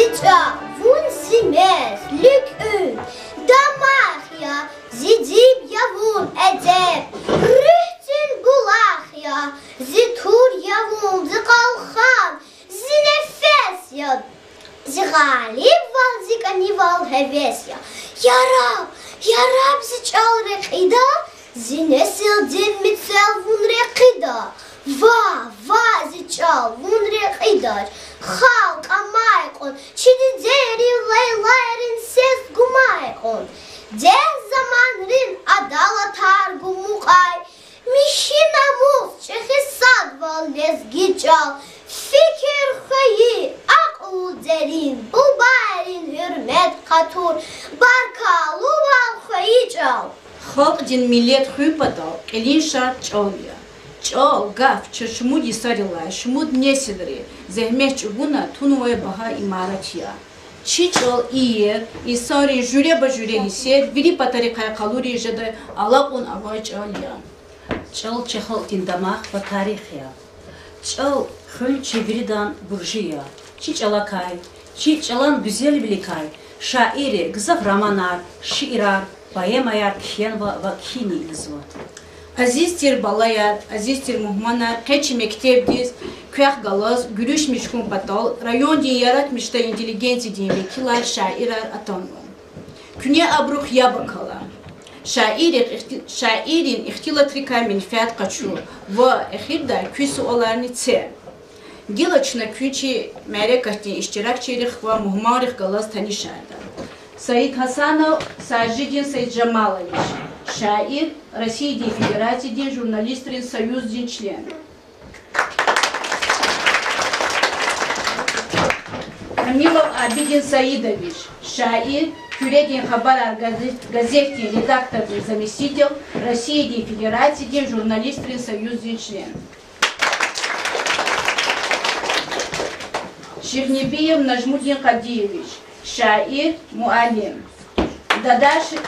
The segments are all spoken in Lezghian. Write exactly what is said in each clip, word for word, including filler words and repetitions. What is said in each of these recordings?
Зи чӀал, вун зи мез, луькӀуьн, дамах я, зи диб я вун, эдеб, руьгьдин булах я, зи тур я вун, зи къалхан, зи нефес я, зи гъалибвал, зи кӀанивал, гьевес я. Яраб, яраб зи чӀал рекьида, зи несилдин мецел вун рекьида. Ваъ, ваъ, зи чӀал, вун рекьидач, халкь амай кьван, чи дидейрин лайлайрин сес гумай кьван, дегь заманрин адалатар гун мукьай, михьи намус, чӀехи садвал, лезги чӀал, фикир хвейи, акьул дерин, бубайрин гьуьрмет къатур, баркаллувал, хвейи чӀал. Халкьдин, миллет хуьн патал кьилин шарт чӀал я. ЧӀал, гаф чаз шумуд йисарилай, шумуд несилри зегьмет чӀугуна тунвай багьа имарат я. Чи чӀал иер, инсанрин жуьреба-жуьре гьиссер, вири патарихъай къалуриз жедай алакьун авай чӀал я. ЧӀал чи халкьдин дамах ва тарих я. ЧӀал хуьн чи виридан буржи я. Чи чӀалакай, чи чӀалан гуьзелвиликай шаирри гзаф романар, шиирар, поэмаяр кхьенва ва кхьинни ийизва. Азиз тир балаяр, азиз тир мугьманар, къе чи мектебдиз квехъ галаз гуьруьшмиш хьун патал райондин яратмишдай интеллигенциядин векилар, шаирар атанва. Куьне абурухъ яб акала. Шаиррихъ ихти-, шаиррин ихтилатрикай менфят къачу ва эхирдай куь суаларни це. Гила чна куьн чи мярекатдин иштиракчийрихъ ва мугьманрихъ галаз танишарда. Саид Гьасанов Сажидин Саиджамалович, шаир, Россиядин Федерациядин журналистрин союздин член. Камилов Абидин Саидович, шаир, Куьредин хабарар газет-, газетдин редактордин заместитель, Россиядин Федерациядин журналистрин союздин член. Ширнебиев Нажмудин Къадиевич, шаир, муаллим. Дадаш-,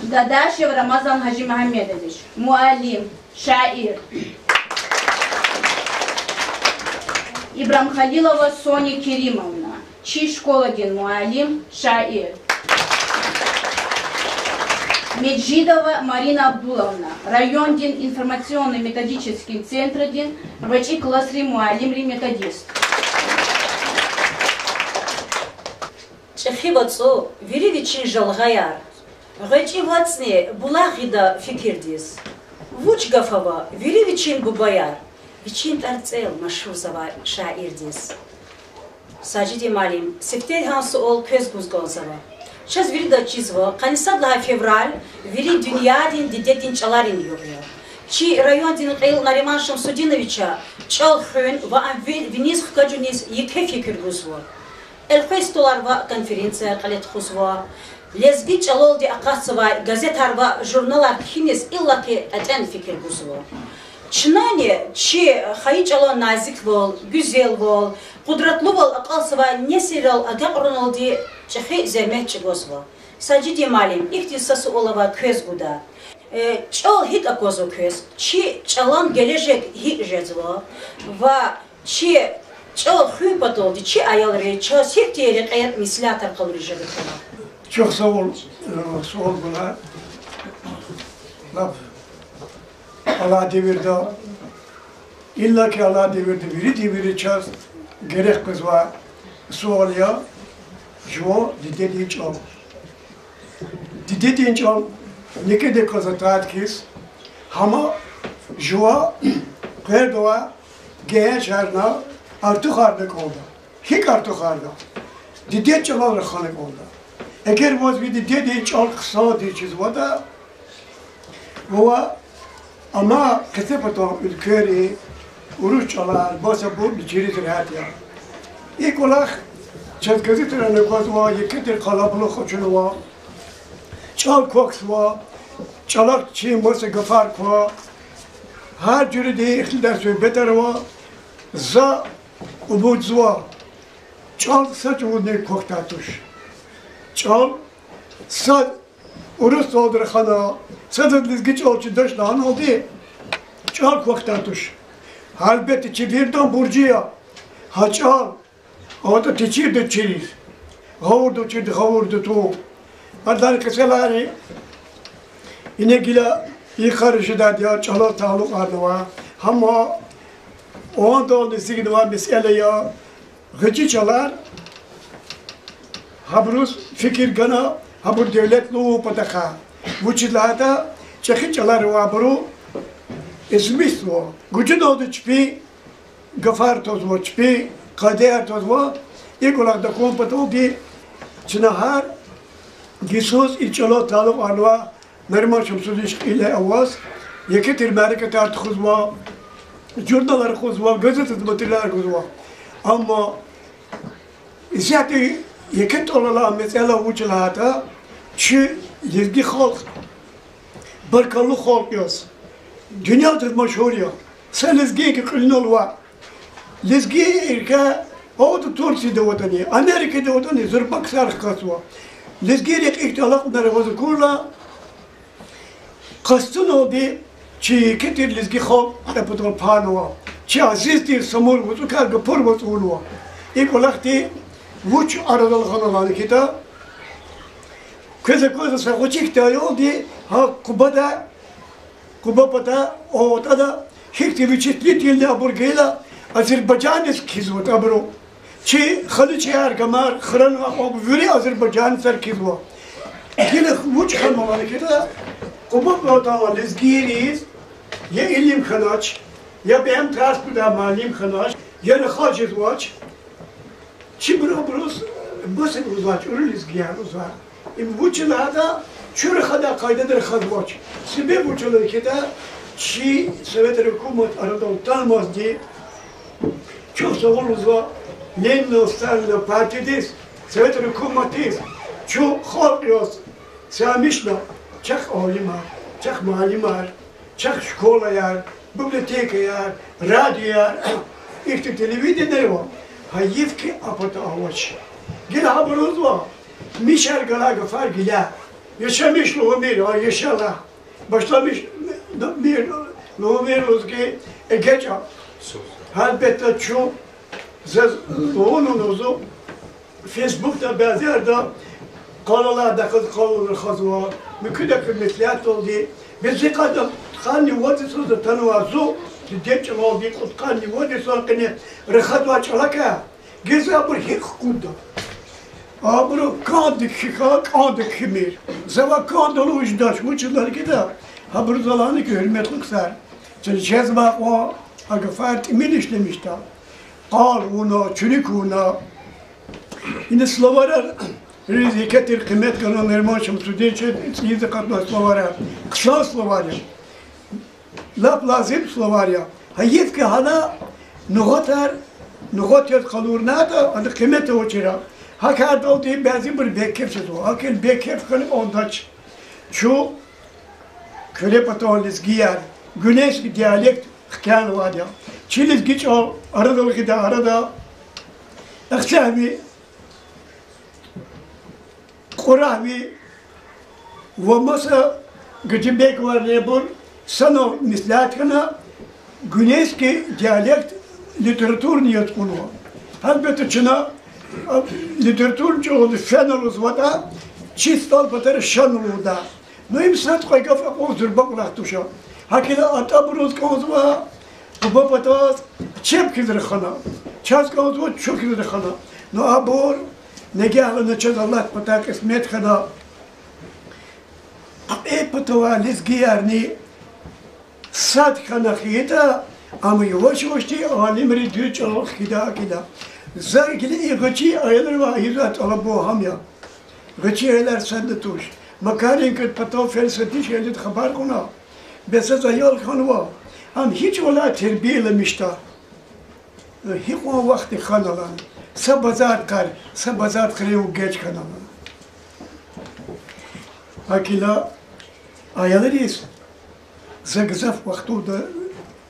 Дадашев Рамазан Гьажимугьаммедович, муаллим, шаир. Ибрагьимхалилова Соня Керимовна, чи школадин муаллим, шаир. Меджидова Марина Абдулловна, райондин информационно-методический центрдин гъвечӀи классрин муаллимрин методист. ЧӀехи вацӀу, вири вичин жалгъаяр, гъвечӀи вацӀни булах гъида фикирдиз. Вуч гаф ава, вири вичин бубаяр вичин тӀварцӀел машгьурзавай шаирдиз. Сажидин муаллим, сифте гьа суал квез гуз кӀанзава. Чаз виридаз чизва, къанни сад лагьай февраль вири дуьньядин дидедин чӀаларин югъ я. Чи райондин кьил Нариман Шамсудиновича чӀал хуьн ва ам ви-, виниз хкажуниз еке фикир гузва. Элкъвей столар ва конференцияр кьиле тухузва. Лезги чӀалалди акъатзавай газетар ва журналар кхьиниз иллаки кьетӀен фикир гузва. Чнани чи хайи чӀалан назиквал, гуьзелвал, къудратлувал акьалтзавай несилрал агакьаруналди чӀехи зегьмет чӀугвазва. Сажидин муаллим, ихьтин са суал ава, квез гуда. Э, чӀал гьикӀ аквазва квез? Чи чӀалан гележег гьикӀ жезва? Ва чи чӀал хуьн паталди чи аялри чаз гьихьтин рекьер, меслятар къалуриз жеда квевай? Чухсагъул, э, суал гунай. Лап алай девирда, иллаки алай девирда вирида вири чаз герек къвезвай суал я жуван дидедин чӀал. Дидедин чӀал никӀида кваз атайд хьиз, гьама жува къвердавай гегьеншарна артухарна кӀанда. ГьикӀ артухарна? Дидед чӀалал рахана кӀанда. Эгер ваз ви дидедин чӀал хъсандиз чизватӀа, ва ама къецепатан уьлквери урус чӀалар, масабур чириз регьят я. И кӀвалах чаз газетрани аквазва, еке тир къалабулух къачунва, чӀал квахьзава, чӀалахъ чи маса гафар ква, гьар жуьредин ихтилатар, суьгьбетар ава, за умудзава, чӀал са чӀавузни квахьдай туш. ЧӀал сад урус чӀалалди рахана, садаз лезги чӀал чидач лагьаналди, чӀал квахьдай туш. Гьелбетда, чи виридан буржи я. А чӀал, аватӀа течирда чириз, гъавурда чириз, гъавурда тун. Адан кьисалари ине гила йикъара жедайди я, чӀалаз талукьарнава. Гьам а вандални эцигнавай месэла я. ГъвечӀи чӀалар, гьабуруз фикир гана, гьабур девлет лугьун патахъай. Вучиз лагьайтӀа чӀехи чӀалар авайбуру эсмисва, гужуналди чпи гафар твазва, чпи къайдаяр твазва. И кӀвалах тахьун паталди чна гьар йисуз и чӀалаз талукьарнавай Нариман Шамсудинович кьиле аваз, еке тир мярекатар тухузва, журналар тухузва, газетда материалар гузва. Амма исятда еке тӀвал алай месэла вуч лагьайтӀа, чи лезги халкь баркаллу халкь яз, дуьньядиз машгьур я. Са лезгинки кьуьлунал ваъ. Лезгийрикай аватӀа Турцияда аватӀани, Америкада аватӀани зурба ксар хкатзава. Лезгийри икӀ чӀалахъ аваз акурла, къастуналди чи еке тир лезги халкь кьве патал пайнава. Чи азиз тир Самур вацӀукай гапур вацӀ авунва. И кӀвалахди вуч арадал гъана лагьана хьайитӀа, квез аквазва, са гъвечӀи хьтин аялди гьа Къубада, Къуба пата аватӀа, гьихьтин вычислительни абур гайила, азербайжанец кхьизватӀа абуру. Чи халичаяр, гамар, хранвай кьван вири азербайжанецар кхьизва. Гила вуч хьанва лагьана хьайитӀа, Къуба патал лезгийриз я илим хьанач, я бегьем тарс гудай муаллим хьанач, я рахаз жезвач. Чибуру абуруз бес лугьузвай, чӀуру лезгияр лугьузва. Им вучиз лагьайтӀа, чун рахадай къайдада рахазвач. Себеб вуч лагьана хьайитӀа, чи советрин гьукумат арадал атанмазди, чун сугъур лугьузва Ленинан, Сталинан партиядиз, советрин гьукуматдиз, чун халкь яз сямишна, чахъ алимар, чахъ муаллимар, чахъ школаяр, библиотекаяр, радиояр, ихьтин телевидение ава, гьайиф хьи а пата авач. Гила гьабур лугьузва, мишар галай гафар гила. Яшамиш лугьумир, а яшала. Башламишмир лугьумир лугьузва эгечӀ. Гьелбетда, чун, заз лугьун лугьузва, Фейсбукда, бязиярда къалалай дахаз къалал рахазва, муькуьдакай меслятдалди, бес зи къад кьудкъанни вад йисуз атанвай зун, дидед чӀалалди кьудкъанни вад йисан къене рахазвай чӀалакай, гила абур гьикӀ хкудда? Абуру кӀандик хьи хьана, кӀандик хьимир. Завай кӀанда лугьуз жедач, вучиз лагьайтӀа, гьабуруз лагьана хьи, гьуьрметлу ксар, чаз жезвай кьван а гафар тӀимил ишлемишда. Къал авуна, чуьруьк авуна. Ина словарар, риз еке тир къимет гана Нариман Шамсудиновича цӀийиз акъатнавай словарар. Хъсан словарь я. Лап лазим словарь я. Гьайиф хьи, гьана нугъатар, нугъат яз къалурнатӀа, ада къимет авачир. Гьа кардалди бязибуру бейкеф жезва. ГьакӀ хьайила бейкеф хьана кӀандач. Чун Куьре патан лезгияр, гуьнейский диалект хкянавайди я. Чи лезги чӀал арадал гъидай арада Ахцегьви, Кьурагьви ва маса Гаджибековар, абур санал меслят хьана, гуьнейский диалект литературный яз кьунва. Гьелбетда, чна, а, литературный чӀалалди фена лугьузватӀа, чи СтӀал патара шана лугьуда. Ну, им сад-кьве гаф акьван зурба кӀвалах туш. ГьакӀ хьайила атӀабуруз кӀанзава Къуба патаз чеб хьиз рахана. Чаз кӀанзава чун хьиз рахана. Ну, абур нагагьлана чаз Аллагьдин патай кьисмет хьана, кьве патавай лезгиярни сад хьана хьайитӀа, амма яваш-явашди алимри дуьз чӀалал хкида гила. За гила и гъвечӀи аялривай ийизвай тӀалабун гьам я. ГъвечӀи аялар садни туш. Макаренкодин патав фена са дишегьлиди хабар кьуна. Бес заз аял хьанва, ам гьи чӀавалай тербияламишда. Гьикьван вахтдик хьана лагьана. Са базардикай, са базардин хире вугеж хьана лагьана. ГьакӀ хьайила аялриз за гзаф вахтунда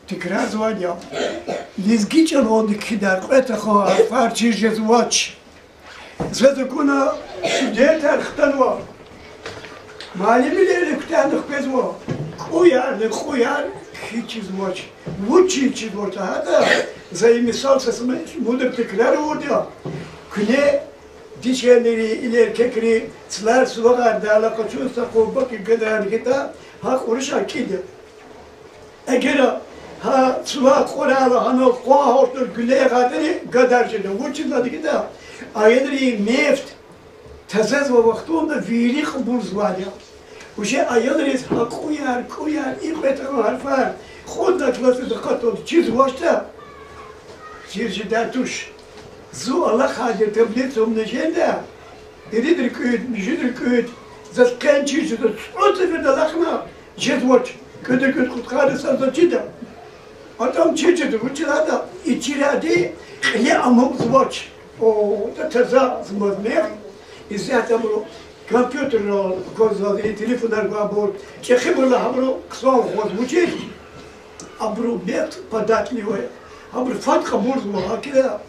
тикрарзавайди я, лезги чӀалалди кхьидай кьве тахан гьарфар чир жезвач. Заз акуна студентар хтанва. Муаллимвилерин куьтягьна хквезва кьуярни кьуяр, кхьиз чизвач. Вучиз чизвач лагьайтӀа, за и мисал са сама мудра тикрар авурди я. Куьне дишегьлийри, или эркекри цлар сувагъар дала къачуз са къуббаки гадарна хьайитӀа, гьа кьурушар кӀида. Эгер гьа цлар кьурайла гьанал къван гьалтнавай гуьле ягъайтӀани, гадар жеда. Вучиз лагьайтӀа, аялрин мефт тазазва вахтунда вири кьабулзавайди я. Уже аялриз гьа кьуяр, кӀуяр, и кьве тӀвар гьарфар кьуд классдиз акъатайла чизвачтӀа, чир жедай туш. Зун алахьайди таблица умножения, ирид рикӀуьд, муьжуьд рикӀуьд, заз къен чир жеда, цӀуд сеферда алахъна, жезвач, кӀуьд рикӀуьд кьудкъанни са заз чида. АтӀам чир жеда, вучиз лагьайтӀа и чирайди кьиле амукьзавач. О, та таза змаз мефт, исятда абуру компьютеррал квазвайди, телефонар гвайбур, чӀехибурулай гьабуру хъсан гъваз вучиз. Абурун мефт податливый я. Абуру фад кьабулзава гьакӀ я.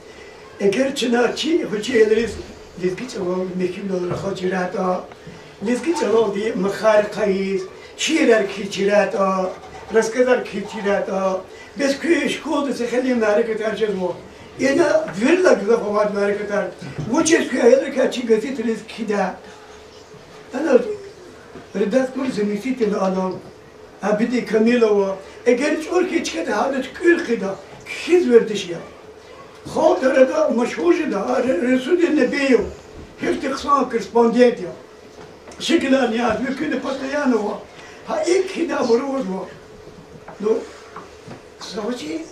Эгер чна чи, чи аялриз лезги чӀалал михьивилал рахаз чирайтӀа, лезги чӀалалди махар хъийиз, шиирар кхьиз чирайтӀа, рассказар кхьиз чирайтӀа, бес куь школада са хейлин мярекатар жезва. Ина виридалай гзаф авайди мярекатар. Вучиз куь аялрикай чи газетриз кхьидай? Ана редактор заместитель ана Абидин Камил ава. Эгер чӀур хьиз чкада, гьадан туькӀуьр хъийида, кхьиз вердиш я. Халкь арада машгьур жеда, а, Ре-, Ресудин Набиев, гьихьтин хъсан корреспондент я. Шикилар яз, муькуьда постоянно ава. Гьа икӀ кхьидай абуру ваз ва. Ну, ксавачи,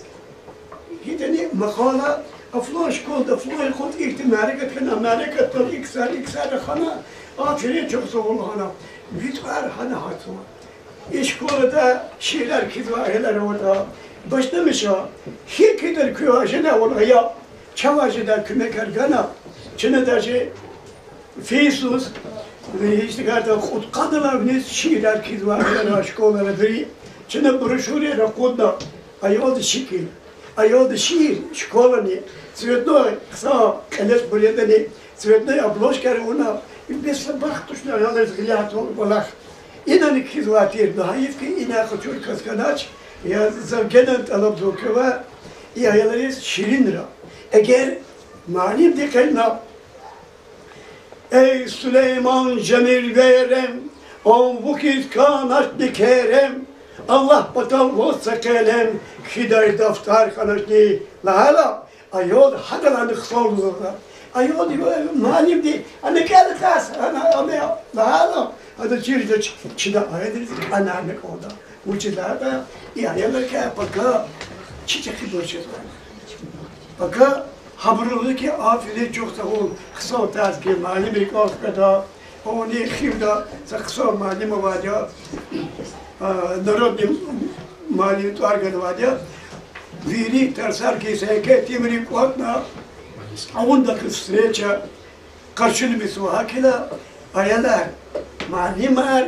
гьидани макъала, а флан школада, флан йикъалди ихьтин мярекат хьана, мярекатдал и ксар, и ксар рахана, аферин, чухсагъул лагьана. Ви тӀвар гьана гьатзава. И школада шиирар кхьизвай аялар аватӀа, башламиша, гьикӀ кхьидар куьн, жеда вал ая, чавай жедай куьмекар гана, чна даже фейсбук, инстаграмда кьудкъанни алай виниз шиирар кхьизвай аялар ава школада вири. Чна брошюраяр акъудна, аялдин шикил, аялдин шиир, школани, цветной, хъсан кьилел буретӀани, цветной обложкаяр авуна, бес са бахт тушни аялриз гъиле гьатун кӀвалах. Инани кхьизвай тир, ну гьайиф хьи, ина къачур кас хьанач, я зав генани тӀалабзава квевай, и аялриз ширинра. Эгер муаллимди къейдна: Эй, Сулейман, жемир верем, он вукиз кӀаначни керем, Аллагь патал ваз са къелем, кхьидай дафтар хьаначни, лагьайла, аялди гьадалайни хъсан лугьузва. Аялди, муаллимди, ана кӀела кас, ана, ана, лагьайла, ада чир жедач, чна аялриз кӀанарна кӀанда. Вучиз лагьайтӀа и аялрикай пака чи чӀехибур жезва. Пака гьабуру лугьузва хьи, аферин, чухсагъул, хъсан тарс гайи муаллим рикӀел хкведа. Авни Хивда са хъсан муаллим авайди я, а, народный муаллим тӀвар ганвайди я. Вири тарсар гайи са еке итимри кӀватӀна, авунда хьи встреча, къаршиламишзава. ГьакӀ хьайила, аялар, муаллимар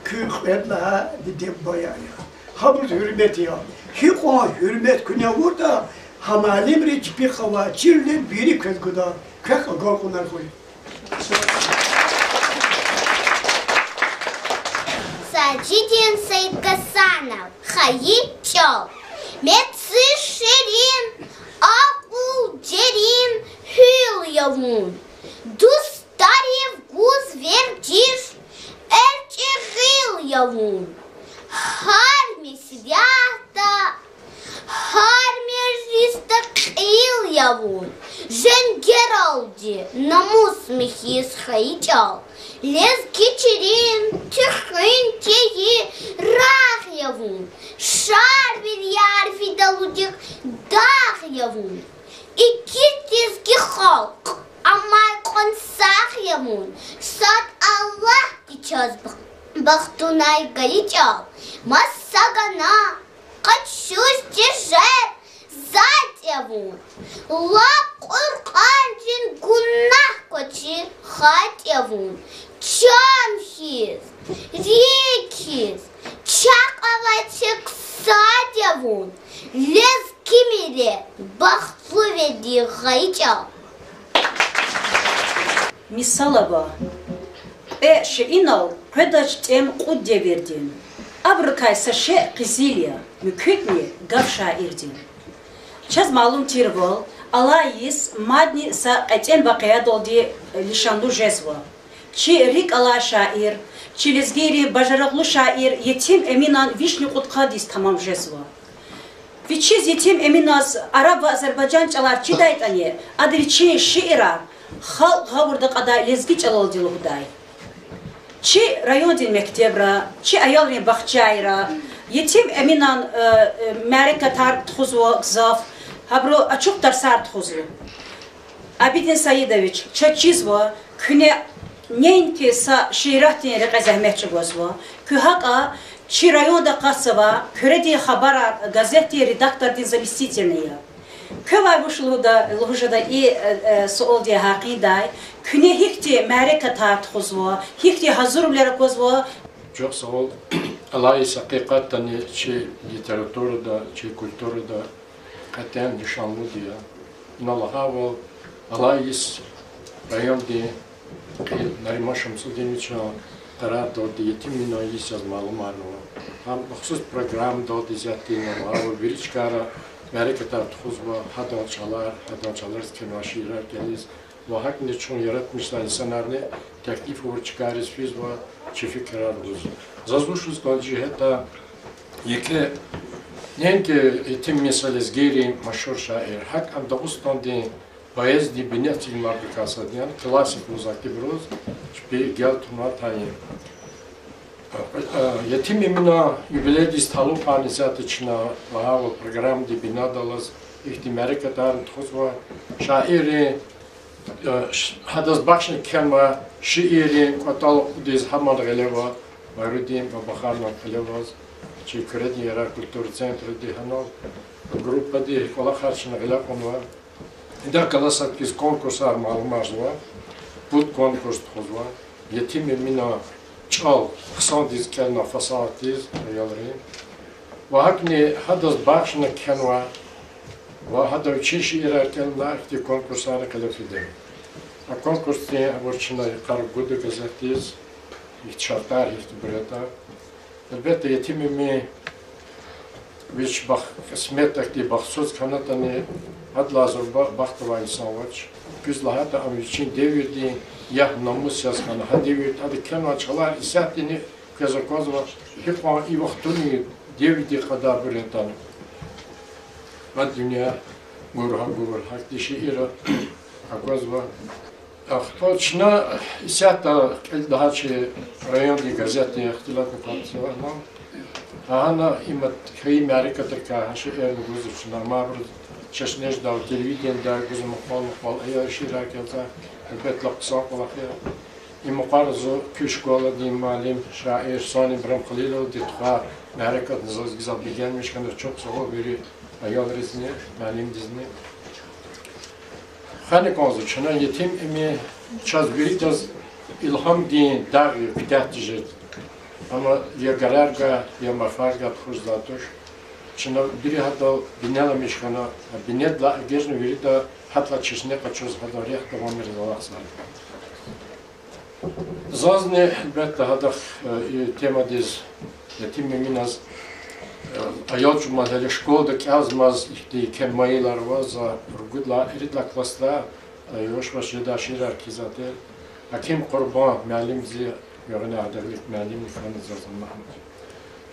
куь кьвед лагьай диде-бубаяр я. Гьабуруз гьуьрмет ая. Гьикьван гьуьрмет куьне авуртӀа, гьа муаллимри чпихъ авай чирвилер вири квез гуда. Квехъ агалкьунар хьуй. Сажидин Саидгьасанов. Хайи чӀал. Меци ширин, акьул дерин гьуьл я вун. Дустарив гуз вердиш, эрчӀи гъил я вун. Гьар меслятда, гьар межлисда кьил я вун. Женгералди намус михьиз хайи чӀал. Лезги чирин туьхуьн тийиз рагъ я вун. Шарвилер фидалудик дагъ я вун. Икир лезги халкь, амай кьван сагъ я вун. Сад Аллагьди чаз бах-, бахтунай гайи чӀал. Маса гана къачуз тежер затӀ я вун. Лап Къуръандин гунагь квачир хатӀ я вун. Чан хьиз, рикӀ хьиз чахъ авай тек сад я вун. Лезги миллет, бахтлувилин гъайи чӀал. Мисал ава. Кьве шейинал къведач тӀем кьуд девирдин, абурукай са шей къизил я, муькуьдни гаф шаирдин. Чаз малум тирвал, алай йис мадни са кьетӀен вакъиадалди лишанлу жезва. Чи рикӀ алай шаир, чи лезгийрин бажарагълу шаир Етим Эминан вишни кьуд къад йис тамам жезва. Вичиз, Етим Эминаз, араб ва азербайжан чӀалар чидайтӀани, ада вичин шиирар халкь гъавурда кьадай лезги чӀалалди лугьудай. Чи райондин мектебра, чи аялрин бахчайра Етим Эминан, э, э, мярекатар тухузва гзаф, гьабуру ачух тарсар тухузва. Абидин Саидович, чаз чизва, куьне неинки са шииратдин рекье зегьмет чӀугвазва, куь гьакӀа чи районда акъатзавай Куьредин хабарар газетдин редактордин заместительни я. Квевай вуч лугьуда, лугьуз жеда и, э, э, суалдин гьакъиндай, куьне гьихьтин мярекатар тухузва, гьихьтин гьазурвилер аквазва? Чухсагъул, алай йис гьакъикъатдани чи литературада, чи культурада кьетӀен лишанлуди я. Ина лагьайвал, алай йис райондин кьил Нариман Шамсудиновичан къарардалди Етим Эминан йис яз малумарнава. Гьам махсус программадалди исятда, ина лагьайвал, вири чкайра мярекатар тухузва, гьадан чӀалар, гьадан чӀалариз кхьенвай шиирар кӀелиз, ва гьакӀни чун яратмишзавай инсанарни теклиф авур чкайриз физва, чи фикирар гуз. Заз вуч лугьуз кӀанзава, жи гьетӀа еке, неинки Етим Эмин са лезгийрин машгьур шаир, гьакӀ ам Дагъустандин поэзиядин бине эцигнавайбурукай сад я, яни классик лугьуз ахьтинбуруз чпи гел тунвай тайин. Етим Эминан юбилейдиз талукьарнавай исятда чна лагьайвал программадин бинедаллаз ихьтин мярекатарни тухузва, шаиррин, э, ш-, гьадаз бахшна кхьенвай шииррин кӀватӀал акъудиз гьамни гъиле ава, Байрудин Бабаханован кьиле аваз, чи Куьредин ярар культура центради, гьанал группади кӀвалахар чна гъиле кьунва. Идан галаз сад хьиз конкурсар малумарзава, пуд конкурс тухузва: Етим Эминан чӀал хъсандиз кӀелна фасагьатдиз аялрин, ва гьакӀни гьадаз бахшна кхьенвай ва гьада вичин шиирар кӀелна, ихьтин конкурсарни гъиле фида. А конкурсдин абур чна йикъара гуда газетдиз, ихьтин шартӀар гьихьтинбур ятӀа. Гьелбетда, Етим Эмин вич бах-, кьисметдихъди бахтсуз хьанатӀани, гьадалай зурба бахт авай инсан авач. Куьз лагьайтӀа, ам вичин девирдин ягь-намус яз хьана, гьа девирда ада кхьенвай чӀалар исятдани квез аквазва, гьикьван и вахтунин девирдин кьадайбур ятӀани. Гьа дуьнья гур, гьа гур, гьахьтин шиирар аквазва. Ахпа чна исятда кьил лагьай чи райондин газетдин ихтилатни кватзава ам. Гьана има хьайи мярекатрикай гьа шиирни гузва чна, ам абуруз чешне жедай, телевиденидай гузва мукьвал-мукьвал аял шиирар кӀелзавай, гьелбетда, хъсан кӀвалах я. И мукьвара зун куь школадин муаллим, шаир Санин Ибрагьим Халиловади тухвай мярекатни заз гзаф бегенмиш хьана, чухсагъул вири аялризни, муаллимдизни. Хвена кӀанзава чна, Етим Эмин чаз виридаз илгьамдин дагъ я, куьтягь тежед. Амма я гараргай, я марфаргай тухузвай туш. Чна вири гьадал бинеламиш хьана, бинедалай эгечӀна вирида гьадалай чешне къачуз, гьадан рехъ давамариз Аллагьди. Зазни, гьелбетда, гьадахъ, э, и темадиз, Етим Эминаз, э, аял чӀумаз, гьеле школада кӀелзамаз ихьтин еке майилар ава за, ругуд лагьай, ирид лагьай классда, э, яваш-яваш жедай шиирар кхьизвай тир. Гьаким Къурбан муаллимди, гуьгъуьниз гьадахъ вилик муаллимни хьана заз ама.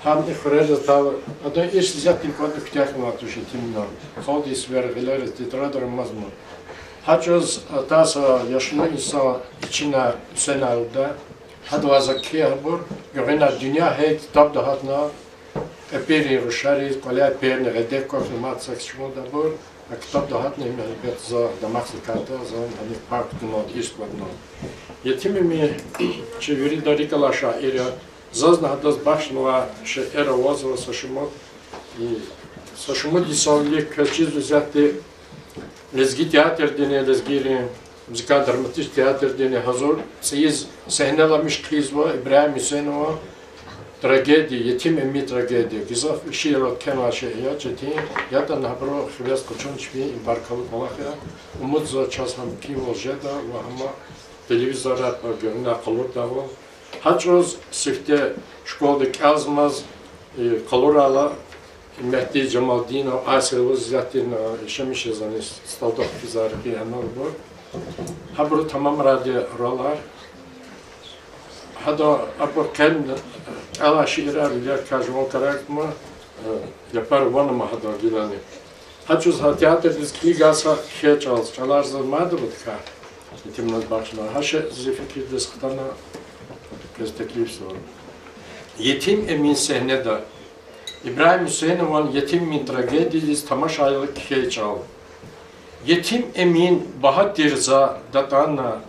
Гьам и хуьрераз тал, адан ирс исятда кӀватӀна куьтягь хьанвай туш Етим Эминан. Халкьдин сивер, гъилер, тетрадра амазма. Гьа чӀавуз, а, таз, а, яшлу инсан ичӀина, уьсенвайди я. Гьадавай за кхьей гьабур, гуьгъуьниз дуьнья гьей ктабда гьатна, кьепӀерин рушариз, кӀваляй перни гъедехъ квахьна мад са кичӀе мад абур, а ктабда гьатна, им гьелбет за дамахзакай тир, за гьаник пак кутунвайди, ирс кӀватӀна. Етим Эмин чи виридан рикӀ алай шаир я, зазни гьадаз бахшнавай шиирар авазва са шумуд. И са шумуд йисалди квез чизва исятда лезги театрдини, лезгийрин музыкально-драматический театрдини гьазур цӀийиз сегьнеламиш хъийизва Ибрагьим Гьуьсейнован трагедия, Етим Эмин трагедия. Гзаф шиирар кхьенвай шиир я, четин, ятӀани гьабуру хивез къачун чпин и баркаллу кӀвалах я. Умудзава чаз гьам кхьинвал жеда ва гьам Телевизорар гуьгъуьниз къалурдайвал. Гьа чӀавуз сифте школада кӀелзамаз, э, къалурайла, Мегьди Жамалдинов, Айса Язетдинова, яшамиш жезвани СтӀалдахъ физар, рикӀин гьанал бур. Гьабуру тамамрайди ролар. Гьада абур къен кӀелай шиирар вилерикай жуван карагма, э, япар ван ама гьада гилани. Гьа чӀавуз гьа театрдиз килигайла са кхьей чӀал, чӀалар заз мад аватӀа, Етимназ бахшна. Гьа шей зи фикирдиз хтана, квез теклифзава. Етим Эмин сегьнеда. Ибрагьим Гьуьсейнован Етим Эмин трагедиядиз тамашайла кхьей чӀал. Етим Эмин багьа тир за датӀана,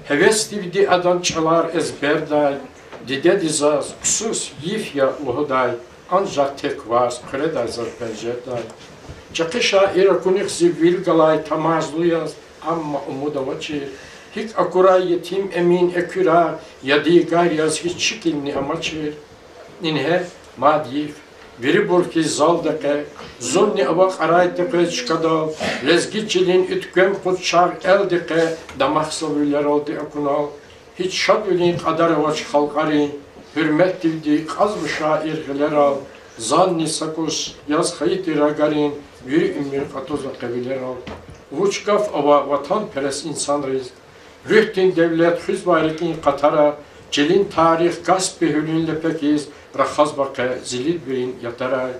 гьевесдивди адан чӀалар эзбердай, дидеди заз ксус йиф я лугьудай, анжах тек варз хъуьредай заз пенжердай. ЧӀехи шаир акунихъ зи вил галай тамарзлу яз, амма умуд авачир. ГьикӀ акурай Етим Эмин экуьрар, ядигар яз гьич шикилни амачир. Ингье, мад йиф, вирибур хьиз залдихъ, зунни ава кьарай текъвез чкадал, лезги чилин уьтквем кьуд чагъ элдихъ, дамахзава вилералди акунал. Гьич шадвилин кьадар авач халкьарин, гьуьрметдивди кьазва шаир гъилерал, зани са кӀус яз хайи тир агарин, вири уьмуьр кьатӀузва къе вилерал. Вуч гаф ава ватанперес инсанриз, руьгьдин девлет хуьзвай рикӀин къатара, чилин тарих Каспи гьуьлуьн лепекиз рахазва къе зилидвилин ятарай.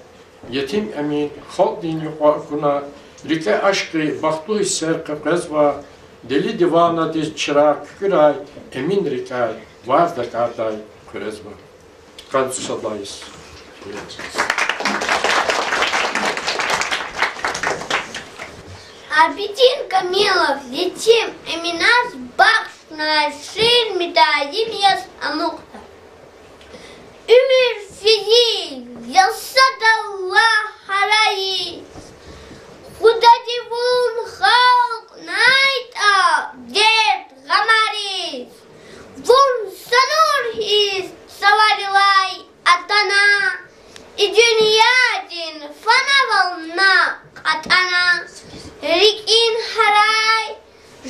Етим Эмин халкьдин юкьва акуна, рикӀе ашкъи, бахтлу гьиссер къекъвезва, Дели диванадиз чирагъ куькӀуьрай, Эмин рикӀяй варз дакӀардай хъуьрезва. Къанни сад лагьай йис. Абидин Камилов Етим Эминаз бахшнавай шиир мидаим яз амукьда. Уьмуьр фейи я сад Аллагь гьарайиз, худади вун халкьнайтӀа дерт-гъамариз. Вун са нур хьиз са варилай атана, и дуьньядин фанавални кьатӀана, рикӀин гьарай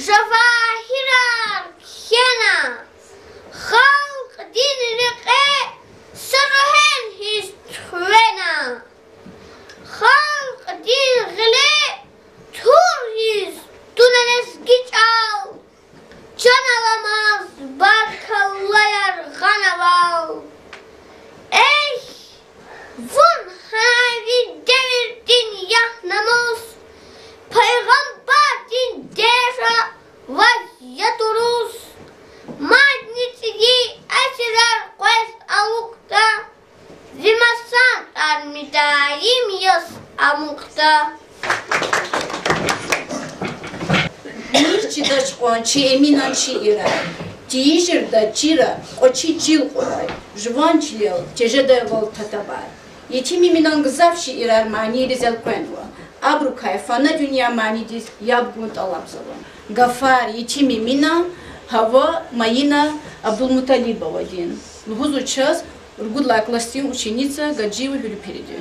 жавагьирар кхьена, халкьдин рекье са жуьгьен хьиз тухвена, халкьдин гъиле тур хьиз туна лезги чӀал, чан аламаз баркаллаяр гъанавал. Эхь, вун гьанай ви девирдин ягь-намус, пайгъамбардин дежа ваз ятӀа урус, мадни цӀийи асирар къвез алукӀда, ви масан тӀвар мидаим яз амукьда. Михьиз чидач кьван чи Эминан шиирар, тийижирда чира кьвачи чил кьурай, жуван чилел тежедайвал татабар. Етим Эминан гзаф шиирар манийриз элкъвенва, абурукай фана дуьнья манидиз яб гун тӀалабзава. Гафар Етим Эминан, гьава Майина Абдулмуталибовадин. Лугьузва чаз ругуд лагьай классдин ученица Гаджиева Гьуьлуьпириди.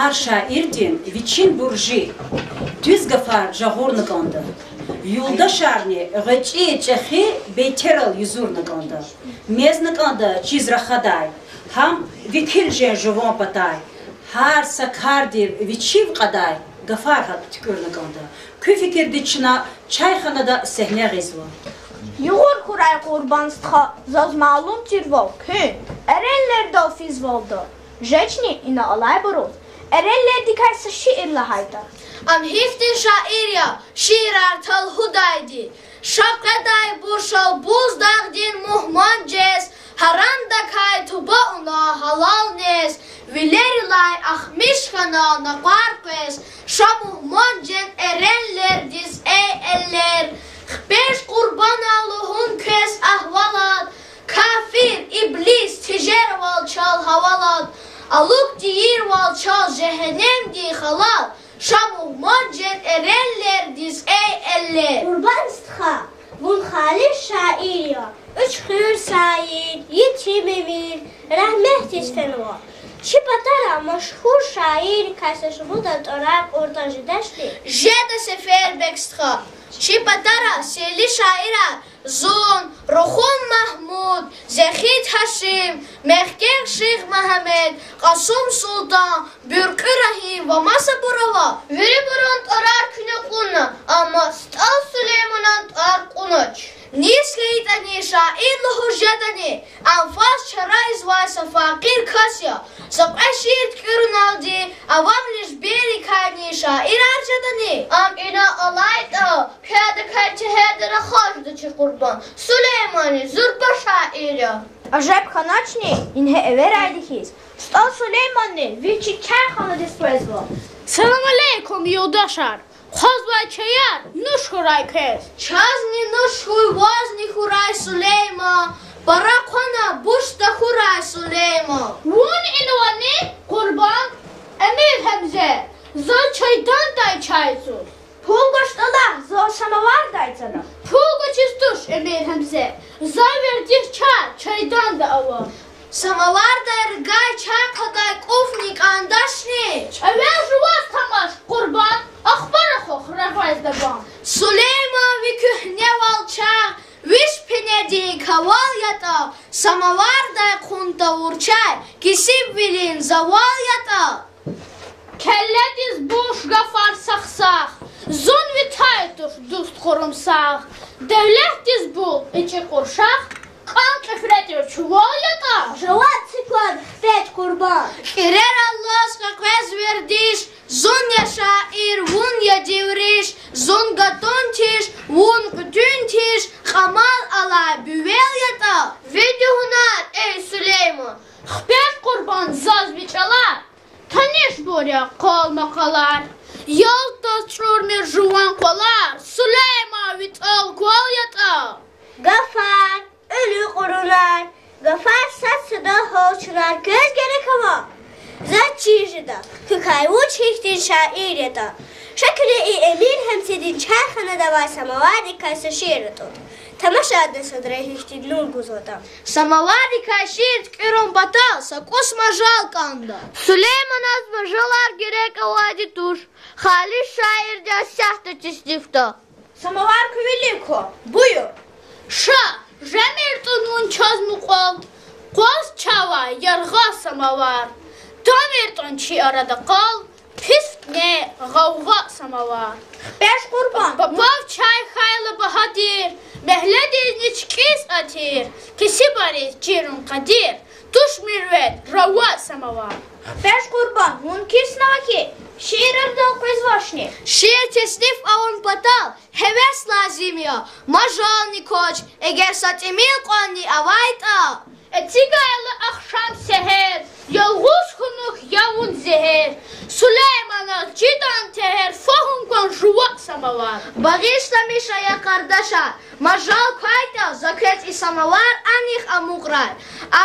Гьар шаирдин вичин буржи, дуьз гафар жагъурна кӀанда. Юлдашарни гъвечӀи, чӀехи бейтерал юзурна кӀанда. Мезна кӀанда чиз рахадай, гьам векил жен жуван патай. Гьар са кардив вичив кьадай гафар гьакӀ туькӀуьрна кӀанда. Куь фикирдиз чна чайханада сегьне гъизва. Югъур хьурай, Къурбан стха, заз малум тирвал, куьн Эренлердал физвалда. Жечни ина алайбуруз Эренлердикай са шиир лагьайтӀа. Ам гьихьтин шаир я, шиирар талгьудайди. Ша къведай буршал буз дагъдин мугьман жез, гьарандакай туба авуна гьалал нез, вилерилай ахмиш хьана накъвар къвез, ша мугьман жен Эренлердиз, эй эллер. Хпеж Къурбана лугьун квез агьвалат, кафир, иблис тежервал чал гьавалат, алук тийирвал чал жегьеннемдин халат, ша мугьман жен Эренлердиз, эй эллер. Къурбан стха, вун халис шаир я, уьч хуьр саир, етим эмир, рагьметдиз фенва. Чи патара машгьур шаиррикай са шумуд тӀварар кьуртӀа жедачни? Жеда, Сефербег стха. Чи патара сели шаирар зун, Рухун Магьмуд, Зехид Гьашим, Мехкег Шихмегьамед, Кьасум Султан, Буьркьуь Рагьим ва масабур ава. Вирибурун тӀварар куьне кьуна, амма СтӀал Сулейманан тӀвар кьунач. Низ хьайитӀани, шаир лугьуз жедани, ам фаз чара ийизвай са факъир кас я. Са кьве шиир туькӀуьрналди, авамни жиберрикайни шаирар жедани? Ам ина алайтӀа, квез адакай тегьерда рахаз жеда чи Къурбан. Сулейманни зурба шаир я. Ажеб хьаначни, ингье эверайди хьиз, СтӀал Сулейманни вич чи чайханадиз къвезва. Салам алейкум, юлдашар! Хъвазвай чаяр нуш хьурай квез. Чазни нуш хьуй, вазни хьурай, Сулейман. Пара хъвана, буш тахьурай, Сулейман. Вун инвани, Къурбан? Эмир Гьемзе, заз чайдандай чай зуз. Пул гвачтӀа лагь, заз самовардай цана. Пул гвачиз туш, Эмир Гьемзе, за вердиш чай чайданда ава. Самовардай ргай чай хъвадай кӀуфни кӀандачни? Эвел жуваз тамаш, Къурбан, ахпа рахух регъвез дабан. Сулейман, ви куьгьневал чагъ виш пинедин кавал ятӀа, самовардай хъун тавур чай кесибвилин завал ятӀа. Келледиз буш гафар сахсагъ, зун ви тай туш, дуст хурумсагъ. Девлетдиз бул ичӀи къуршагъ, кьан кьифре тир чувал ятӀа. Жаваб це кван, хпеж Къурбан. КӀирер алаз къекъвез вердиш, зун я шаир, вун я девриш, зун гатун тиш, вун къуьтуьн тиш, кьамал алай буьвел ятӀа. Ви дугьнар, эй Сулейман. Хпеж Къурбан, заз ви чӀалар танишбур я, къал-макъалар. Ялтаз чӀурмир жуван къвалар, Сулейман, ви тӀал гвал ятӀа. Гафар, уьлуь кьурунар, гафар сад-садал гьалчунар квез герек ава? Заз чир жеда, квекай вуч гьихьтин шаир ятӀа. Ша куьне и Эмир Гьемзедин чайханада авай самовардикай са шиир атӀуда. Тамашайда садра гьихьтин нур гузватӀа. Самовардикай шиир туькӀуьрун патал са кӀус мажал кӀанда. Сулейманаз мажалар герек авайди туш, халис шаирди асягьда теснифда. Самовар куь вилик ква, буюр. Ша, жемир тӀун вун чаз мукьвал, къваз чавай яргъа самовар. ТамиртӀун чи арада къал, пис кьне, гъавгъа самовар. Хпеж Къурбан. Папав чай хьайла багьа тир, мегьледизни чкӀиз атир, кесибариз чирун къадир, туш мирвед, рава самовар. Хпеж Къурбан, вун киснава хьи, шиирардал къвезвачни? Шиир тесниф авун патал гьевес лазим я, мажални квач, эгер са тӀимил кьванни авайтӀа. Эцигайла ахшам-сегьер, ялгъуз хьунухь я вун зегьер. Сулейманаз чидан тегьер, фагьум кван, жува самовар. Багъишламиша, я къардашар, мажал квайтӀа, за квез и Самовар анихъ амукьрай,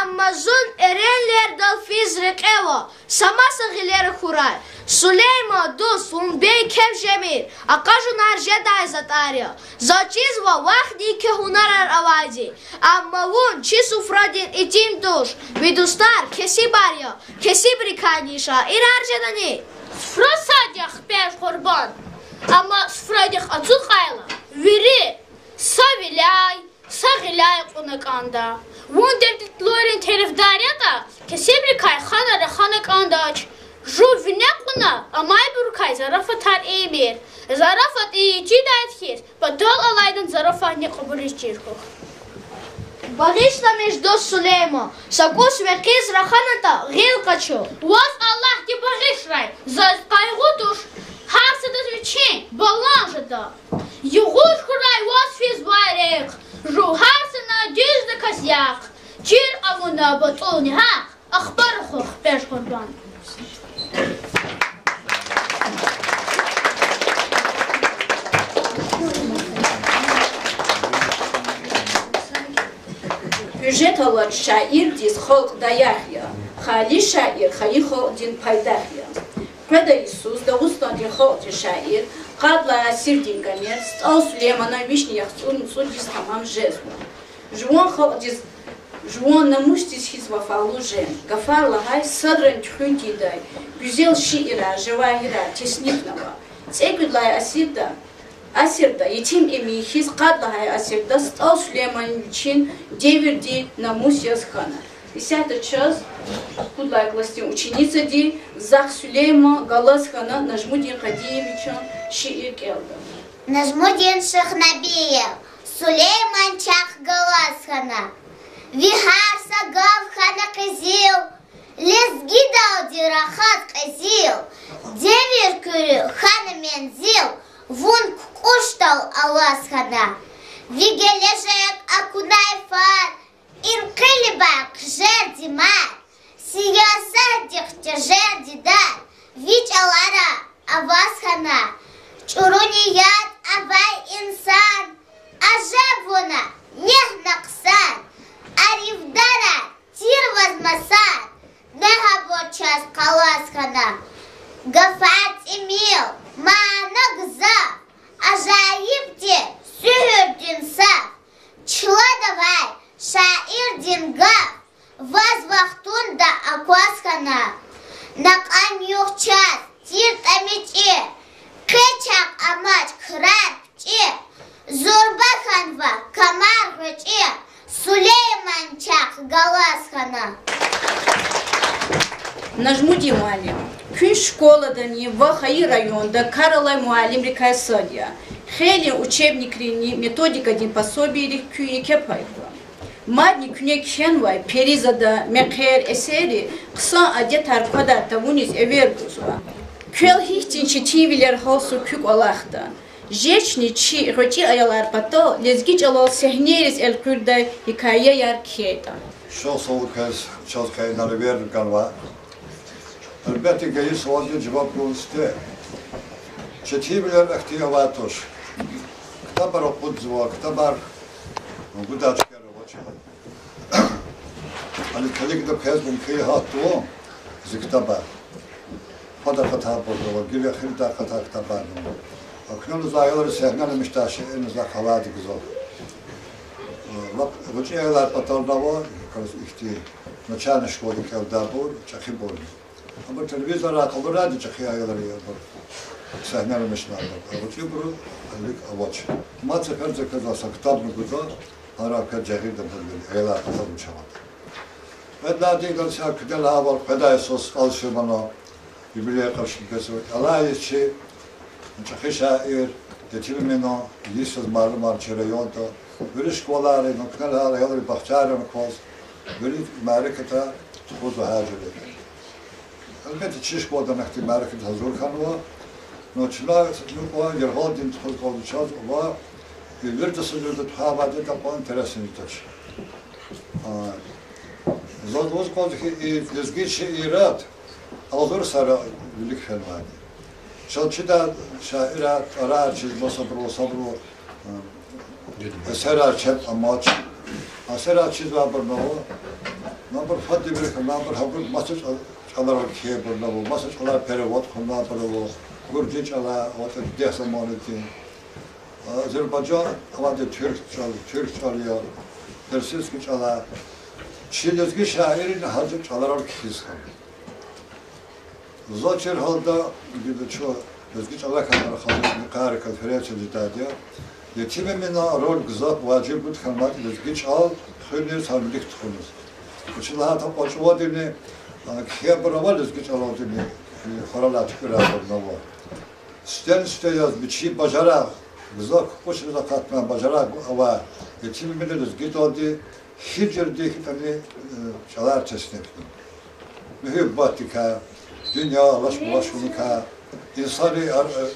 амма зун Эренлердал физ рекье ава, са маса гъилера хьурай. Сулейман дуст, вун бей кеф жемир, акъажунар жедай затӀар я. Заз чизва вахни еке гьунарар авайди, амма вун чи суфрадин итим туш, ви дустар кесибар я, кесибрикайни шаирар жедани? Суфра сад я, хпеж Къурбан, амма суфрадихъ ацукьайла, вири са виляй, са гъиляй кьуна кӀанда. Вун девлетлуйрин терефдар ятӀа, кесибрикай ханар рахана кӀандач. Жув вине кьуна, амайбурукай зарафатар ийимир. Зарафат ийидай хьиз, патал алайдан зарафатни кьабулиз чир хьухь. Багъишламиш, дуст Сулейман, са кӀус векъиз раханатӀа, гъил къачу. Ваз Аллагьди багъишрай, заз къайгъу туш, гьар садаз вичин балан жеда. Югъур хьурай ваз физвай рехъ, жув гьар са надеждаказ яхъ, чир авуна батӀулни гьахъ, ахпа рахух, хпеж Къурбан. Гьуьжет алач, шаирдиз халкь даях я, хали шаир хайи халкьдин пайдах я. Къведай йисуз Дагъустандин халкьдин шаир, къад лагьай асирдин гомер СтӀал Сулейманан вишни яхцӀурни цӀуд йис тамам жезва. Жуван халкьдиз, жуван намусдиз хьиз вафалу жен, гафар лагьай садрани туьхуьн тийидай гуьзел шиирар, жавагьирар теснифнава. ЦӀекӀуьд лагьай асирда, асирда Етим Эмин хьиз, къад лагьай асирда СтӀал Сулейман вичин девирдин намус яз хьана. Исятда чаз пуд лагьай классдин ученицади Захъ Сулейман галаз хьана Нажмудин Къадиевичан шиир кӀелда. Нажмудин Шихнабиев. Сулейман чахъ галаз хьана. Ви гьар са гаф хьана къизил, лезгидалди рахаз кьезил, девир куьруь хьана мензил, вун кукӀушдал алаз хьана. Ви гележег акунай фад, им къилибай хъжерди мад, сиясатдихъ тежерди дад, ви чӀалара аваз хьана. ЧӀуру ният авай инсан, ажеб вуна негьна хъсан, арифдарар тир ваз масан, негь авур чаз къалаз хьана. Гафар тӀимил, мана гзаф, ажайиб тир суьгьуьрдин саф, чладавай шаирдин гаф, ваз вахтунда акваз хьана. На кьван югъ чаз тиртӀа мичӀи, къе чахъ амач крар кичӀе, зурба хьанва камар гъвечӀи, Сулейман чахъ галаз хьана. Нажмудин муаллим. Куьн школадани ва хайи районда кар алай муаллимрикай сад я. Хейлин учебникрини методикадин пособийрик куьн еке пай гва. Мадни куьне кхьенвай Перизада, Мехъер эсерри хъсан адетар квадар тавуниз эвер гузва. Квел гьихьтин четинвилер гьалзава куь кӀвалахда. Жечни чи гъвечӀи аялар патал лезги чӀалал сегьнейриз элкъуьрдай гьикаяяр кхьейтӀа. Шел саву квез чаз къе инал эвер ганва. Гьелбетда, гайи суалдиз жаваб гуз сифте. Четинвилер ахьтин авай туш. Ктабар акъудзава, ктабар гудай чкаяр авач. Али килигда квез, вун килигайтӀа, зи ктабар. Фад акъатай бурдава, гила эхирдай акъатай ктабар ава. Акуна лугьузва, аялриз сегьнеламишдай шейэрни за къалайди гузва. Лап гъвечӀи аялар патал ава, якраз ихьтин начальный школада кӀелдайбур, чӀехибур. Абур телевизордай къалурайди чӀехи аялри, абур сегьнеламишнавайбур. А гъвечӀибуру гьелелиг авач. Мад сеферда за квез са ктабни гузва, гьар квез жагъида бур вири, аялар патал вуч аватӀа. Кьвед лагьайди, идал са куьне лагьайвал, къведай йисуз СтӀал Сулейманан юбилей къаршилагзава. Алай йис чи чӀехи шаир Етим Эминан йис яз малумар чи районда, вири школайри, куьне лагьайвал, аялрин бахчайрани кваз, вири мярекатар тухузва гьар жуьре. Гьелбетда, чи школадани ахьтин мярекатдиз гьазур хьанва. Ну, чна нукьван яргъалдин тухуз кӀанзава чаз ва вирида са жуьреда тухвайди я, такьван интересный жедач. А, заз лугьуз кӀанзава хьи, и лезги шиират агъзур йисара вилик фенвайди. Чаз чидай шаирар, тӀварар чиз масабуру, сабуру, а, эсерар чеб амач. Асарар чизвайбурни ава, абур фад девирда хьанвайбур, абур маса чӀал-, чӀаларал кхьейбурни ава, маса чӀалар перевод хьанвайбур ава, гуржи чӀалай, аватӀа дидед заманайдин. Азербайжан авайди туьрк чӀал, туьрк чӀал я, персидский чӀалай. Чи лезги шаирри гьа чӀаларал кхьиз хьана. Заз чир гьалда, гила чун лезги чӀалахъ рахазва, и къари конференция жедайди я. Етим Эминан роль гзаф важиблуди хьанвайди лезги чӀал хуьниз, гьам вилик тухуниз. Вучиз лагьайтӀа кьве чӀавадини, а, кхьейбур ава лезги чӀалалдини, и хуралай туькӀуьрайбурни ава. Сифтени-сифте яз вичин бажарагъ, гзаф кукӀушриз акъатнавай бажарагъ авай Етим Эмина лезгидалди гьи жуьреди хьайитӀани, э, чӀалар теснифна. Муьгьуьббатдикай, дуьнья лаш-булаш хьуникай, инсанри ар-, э,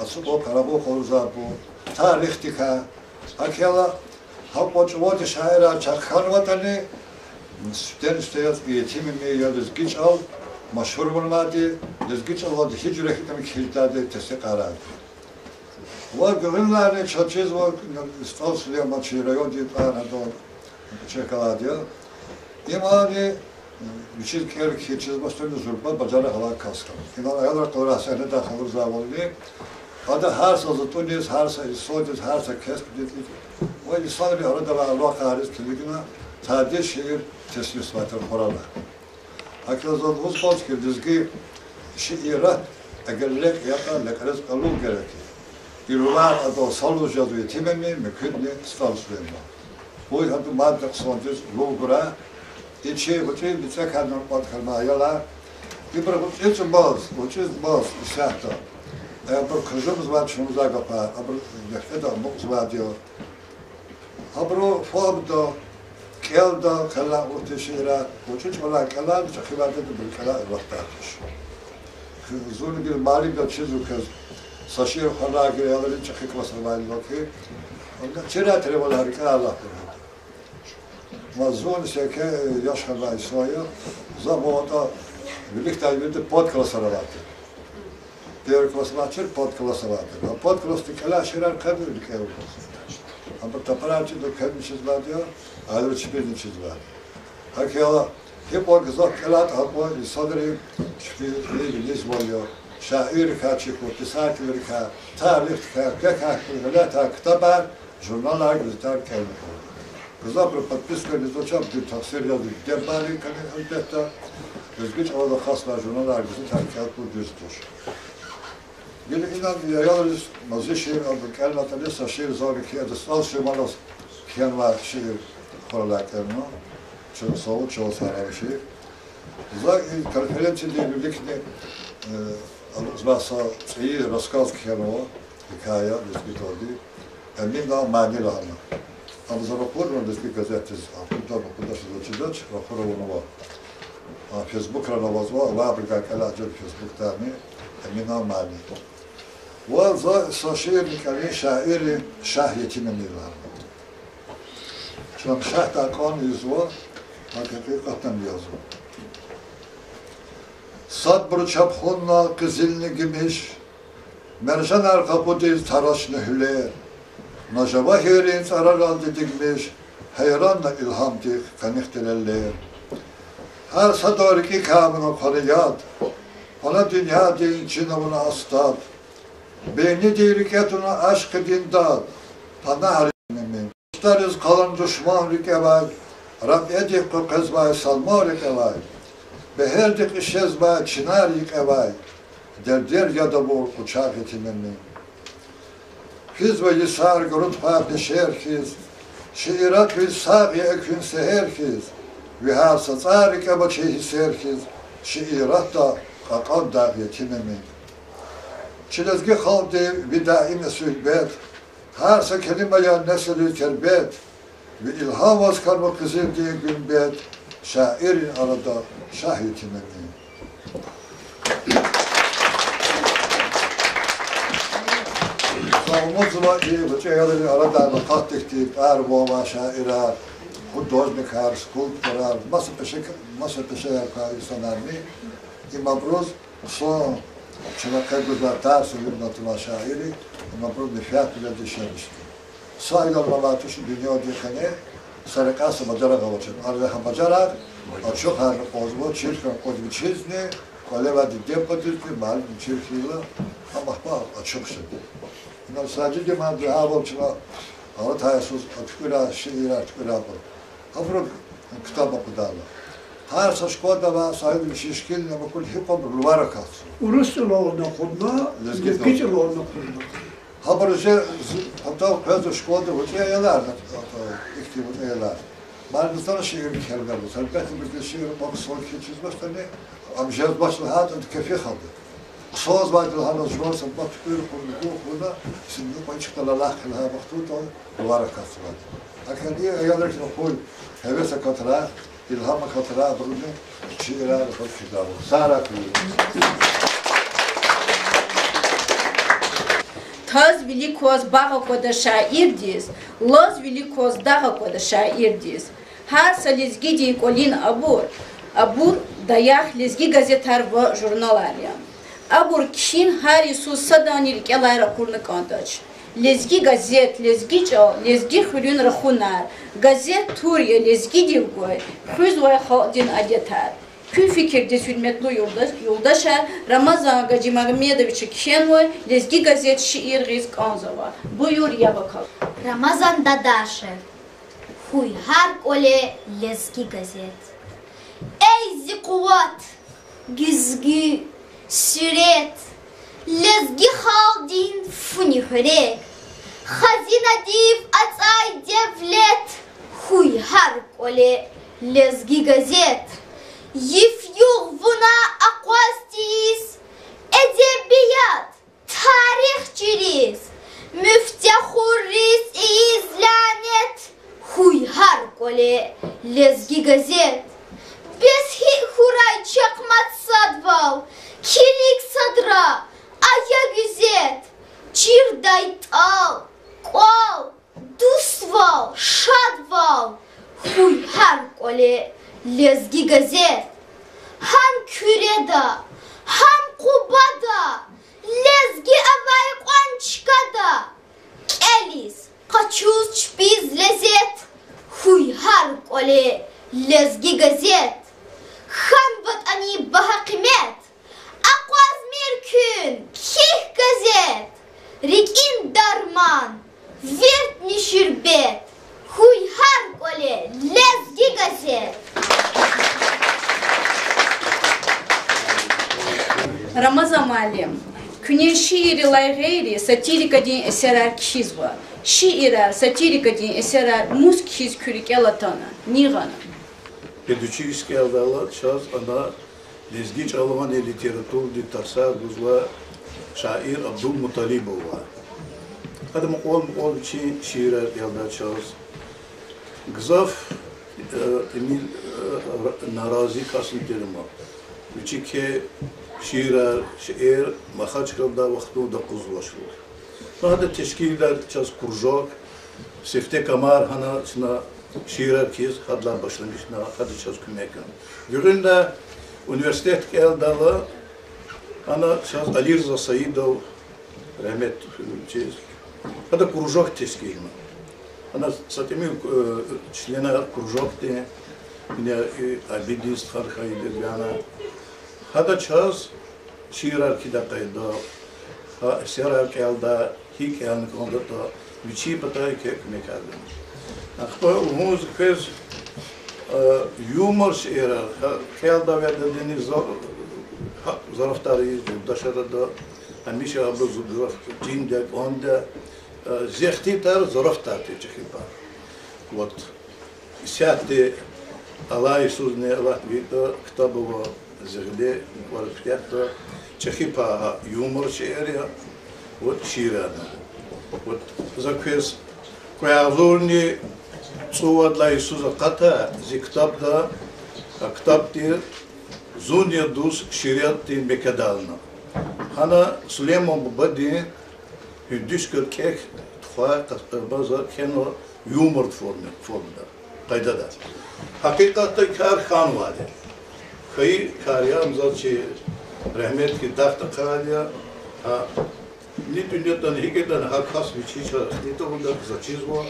ацукьун-къарагъун къалурзавайбур, тарихдикай. ГьакӀ хьайила, гьа кьве чӀавади шаирар чахъ хьанватӀани, сифтени-сифте яз Етим Эмин я лезги чӀал машгьур авунвайди, лезги чӀалалди гьи жуьре хьайитӀани кхьиз жедайди тестикьарайди. Ва гуьгъуьнлайни чаз чизва, СтӀал Сулейман чи райондин тӀвар гьадан чехалайди я. Имни вичиз кӀел-кхьин чизвачтӀани, зурба бажарагъ авай кас хьана. Инал аялрин къулай сегьнедай къалурзавайвални, ада гьар са затӀуниз, гьар са инсандиз, гьар са кесбдиз, ва инсанрин арадал авай алакъайриз килигна, тади шиир теснифзавай тир хуралай. ГьакӀ хьайила заз лугьуз кӀанзава хьи, лезги шиират эгер лекь ятӀа, лекьрез кьулухъ герек я. И лувар адан са лув жезва Етим Эмин, муькуьдни СтӀал Сулейман. Къуй гьадан мадни хъсандиз лув гурай, и чи гъвечӀи мецекайни кӀватӀ хьанвай аялар, ибур гъвечӀи чӀумаз, гъвечӀи чӀумаз исятда. Абуру кужумзавай, чумзавай гафар, абуру мягькьеда амукьзавайди я. Абуру фагьумда, кӀелда, къеллай кьулухъди шиирар, гъвечӀи чӀалай кӀелайла чӀехи вахтунда абуру кӀелай вахтар туш. Зун гила муаллимдал чизва квез, са шиир хуралай гила аялри чӀехи классра авайла хьи, чирай тирвал рикӀелай алатна. Ва зун секе яш хьанвай инсан я, за ватӀа виликдай вирида подклассра авай тир. Первый класс авачир, подкласс авай тир. А подклассдин кӀелай шиирар къе рикӀел алаз. Абур тапарар чида, квезни чизвайди я, аялри чпизни чизвайди я. ГьакӀ хьайила, гьикьван гзаф кӀелайтӀа, гьакьван инсанри чпи вилизвай я, шаиррикай чи хьуй, писателрикай, тарихдикай, квекай хьуй, гъилетай ктабар, журналар, газетар кӀелна кӀанда. Гзафбуру подпискаяр ийизвач, абурун тахсир я, дидедин бубайрикайни, гьелбетда, лезги чӀалаз ахъайзавай журналар, газетар кӀелун дуьз туш. Гила инал аялриз мад шиир абур кӀелнатӀани, са шиир зани кхьена, СтӀал Сулейманаз кхьенвай шиир хуралай кӀелна, чун савун чал саран шиир. За и конференциядин виликни, э, алукьзавай са цӀийи рассказ кхьенва, гьикая, лезгидалди, Эминан мани лагьана. Ам за ракъурнава Лезги газетдиз, акъудна, акъудна, заз чидач, ракъур авунва. А, Фейсбукрани авазва, авайбурукай кӀелай жеда Фейсбукдани, Эминан мани. Ва за са шиирни кӀелин, шаирри Шагь Етим Эмин лагьана. Чна Шагьдай кьван ийизва, гьакӀ гьакъикъатдани язва. Садбуру чапхунна къизилни гимиш, мержанар къакъудиз тарашна гьуьлер, на жавагьиррин цӀараралди дигмиш, гьейранна илгьамдихъ къаних лелер. Гьар садан рикӀикай вуна хъвана яд, пана дуьньядин чин авуна астад, бейниди рикӀе туна ашкъидин дад, панагьар Эмин. Дустариз къалун душман рикӀевай, рабэдихъ къекъвезвай салман рикӀевай, бегьердихъ ишезвай чинар йикъевай, дердер яд авур къучагъ Етим Эмин. Физва йисар гурун тварни шер хьиз, шиират виз сагъ я экуьн сегьер хьиз, ви гьар са цӀар рикӀе авачир гьиссер хьиз, шииратда кьакьан дагъ Етим Эмин. Чи лезги халкьдин ви даим я суьгьбет, гьар са келима я несилриз тербет, ви илгьам ваз хьанва къизилдин гуьмбет, шаиррин арада Шагь Етим Эмин. Са умудзава и гъвечӀи аялрин арадани акъатдайди, тӀвар-ван авай шаирар, художникар, скульпторар, маса пеше-, маса пешеяр квай инсанарни, им абуруз хъсан, чна къе гузвай тарсуни виридалай шаирри, им абуруз менфятвилелди ишлемишда. Са аялни авайди туш дуьньядин къене, Са рекьяй са бажарагъ авачир. Ана гьа бажарагъ ачухарна кӀанзава, чир хьана кӀанзава вичизни, кӀвале авай диде-бубадизни, муаллимдизни чир хьайила, гьам ахпа ачух жеда. Ина Сажидиман дуьавал чна алатай йисуз туькӀуьрай, шиирар туькӀуьрай абур. Абуру ктаб акъудайла. Гьар са школада авай Саид вичин шикилни ам акур гьикьванбур лувар акатзава. Урус чӀалални акъудна, лезги чӀалални акъудна. Гьабур жи, зи патав къвезва школада вуч аялар, ихьтин вуч аялар. Мад инсанар шиир кхьенва, гьелбетда, шиир квахьна хъсан кхьиз чизвачтӀани, ам жезвач лагьайтӀа, ада кефи хада. Хъсанзавайди лагьана жуван са бат туькӀуьр хъувуна, гур хъувуна, синни кьван чкадал алахъ лагьай вахтунда лувар акатзавайди. ГьакӀ хьайила и аялрихъ хьуй, гьевес акатрай, илгьам акатрай абурни шиирар кхьидай. Сагърай куьн. Таз вилик кваз багъ аквада шаирдиз, лаз вилик кваз дагъ аквада шаирдиз. Гьар са лезгидин кӀвалин абур, абур даях лезги газетар ва журналар я. Абур кхьин гьар йисуз садани рикӀелай ракъурна кӀандач. Лезги газет, лезги чӀал, лезги хуьруьн рахунар, газет тур я лезгидив гвай, хуьзвай халкьдин адетар. Куь фикирдиз, гьуьрметлу юлда-, юлдашар, Рамазан Гьажимагьамедовича кхьенвай Лезги газет шиир гъиз кӀанзава. Буюр, яб акал. Рамазан Дадашев. Хуьй гьар кӀвале Лезги газет. Эй зи къуват, гуьзгуь, суьрет, лезги халкьдин фуни хуьрек, хазинадив ацӀай девлет, хуьй гьар кӀвале Лезги газет. Йиф-югъ вуна акъваз тийиз, эдебият, тарих чириз, муьфтяхурриз ийиз лянет, хуьй гьар кӀвале Лезги газет. Бес гьикӀ хьурай чахъ мад садвал, килиг садра ая гуьзет, чирдай тӀал, кӀвал, дуствал, шадвал, хуьй гьар кӀвале Лезги газет. Гьам Куьреда, гьам Къубада, лезги авай кьван чкада, кӀелиз, къачуз чпиз лезет, хуьй гьар кӀвале Лезги газет. ХьанватӀани багьа къимет, акъвазмир куьн кхьихь газет, рикӀин дарман, виртни ширбет, хуьй гьар кӀвале Лезги газет. Рамазан муаллим, куьне шииррилай гъейри сатирикадин эсерар кхьизва. Шиирар, сатирикадин эсерар мус кхьиз куь рикӀел атана, ни гъана? Педучилищедал кӀелдайла чаз ана лезги чӀалан литературадин тарсар гузва шаир Абдулмуталибов. Ада мукьвал-мукьвал вичин шиирар кӀелдай чаз. Гзаф, э, тӀимил, э, нарази касни тир ама. Вичи кхьей шиирар, шиир Махачкъаладай вахтунда акъудзавач лугьуз. Гьада тешкилдай чаз кружок, сифте камар гьана чна шиирар кхьиз, гьадалай башламишна, гьада чаз куьмек гана. Гуьгъуьнлай университет кӀелдайла, гьана чаз Алирза Саидов, рагьмет чиз, гьада кружок тешкилна. Гьана са тӀимил, э, членар кружокдин, ина, э, Абидин стхади хьайиди яна. Гьада чаз шиирар кхьидай къайда, гьа эсерар кӀелдай, гьикӀ кӀелна кӀандатӀа, вичин патай еке куьмекар гана. Ахпа лугьуз квез, э, юмор шиирар, гьа, кӀелдайвал адани за-, гьа, зарафатар ийиз юлдашар ада, гьамиша абуруз зарафат чинда, кӀанда, э, зи ихтилатар зарафатар тир чӀехи пай. Вот. Исятда алай йисузни Аллагьди гайитӀа ктаб ава зи гъиле, буквально куьтягьда, чӀехи пай юмор шиир я, вот, шиирарни. Вот, за квез кьве агъзурни цӀувад лагьай йисуз акъатай зи ктабда, а ктаб тир Зун я дуст шииратдин мекедална. Гьана Сулейман Бубадин Гьуьндуьшка кӀек тухвай къа-, къарбаза кхьенва юмор форми-, формада, къайдада. Гьакъикъатда и кар хьанвайди я. Хьайи кар я, ам заз чи рагьметлуди дахдахъайди я, гьа, ни дуьньядани, гьикӀ ятӀани гьа кас вичи чаз ихтилат авурди я, за чизва,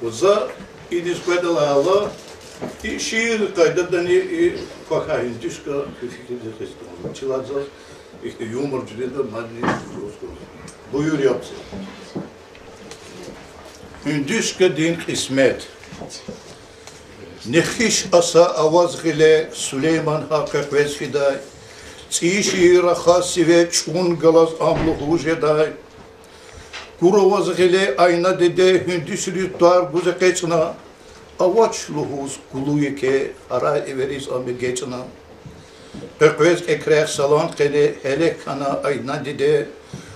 ва за Идиз къведалайла, и шиир къайдадани и квахьай гьуьндуьшка куь фикирдиз гъиз кӀанзава. Чиладзаз ихьтин юмор жуьреда мадни лугьуз. Буюр, яб це. Гьуьндуьшкадин кьисмет. Нехиш аса аваз гъиле Сулейман гьа къекъвез фидай, цӀийи шиир рахаз сиве чӀун галаз ам лугьуз жедай. Кур аваз гъиле Айна диде гьуьндуьшриз тӀвар гуз экъечӀна, авач лугьуз кулу еке, гьарай эвериз ам эгечӀна. Къекъвез кӀекрехъ салам къене гьеле хьана Айна диде,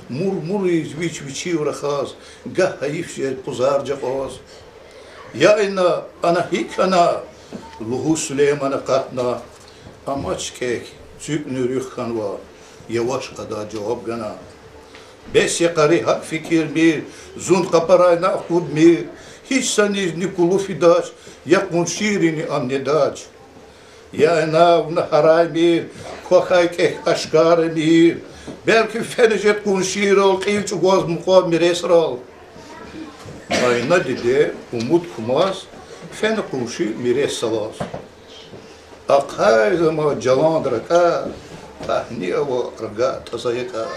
мурмуриз вич вичив рахаз, гагь гьайиф жез пӀузар жакьваз. Я Айна, ана гьикӀ хьана? Лугьуз Сулейман акъатна. Амач кӀек, цуькни руьгь хьанва, яваш ада жаваб гана. Бес я къари, гьакӀ фикирмир, зун къапарай на акъудмир, гьич саниз ни кулу фидач, я къуншийрини ам недач. Я Айна, вуна гьараймир, квахьай кӀек ашкарамир, белки фена жед къуншийрал кьил чӀугваз мукьва миресрал. Айна диде умуд кумаз фена къунши мирес салаз. Ахъайзама жаланд ракӀа, пагьни ава рага таза якӀа.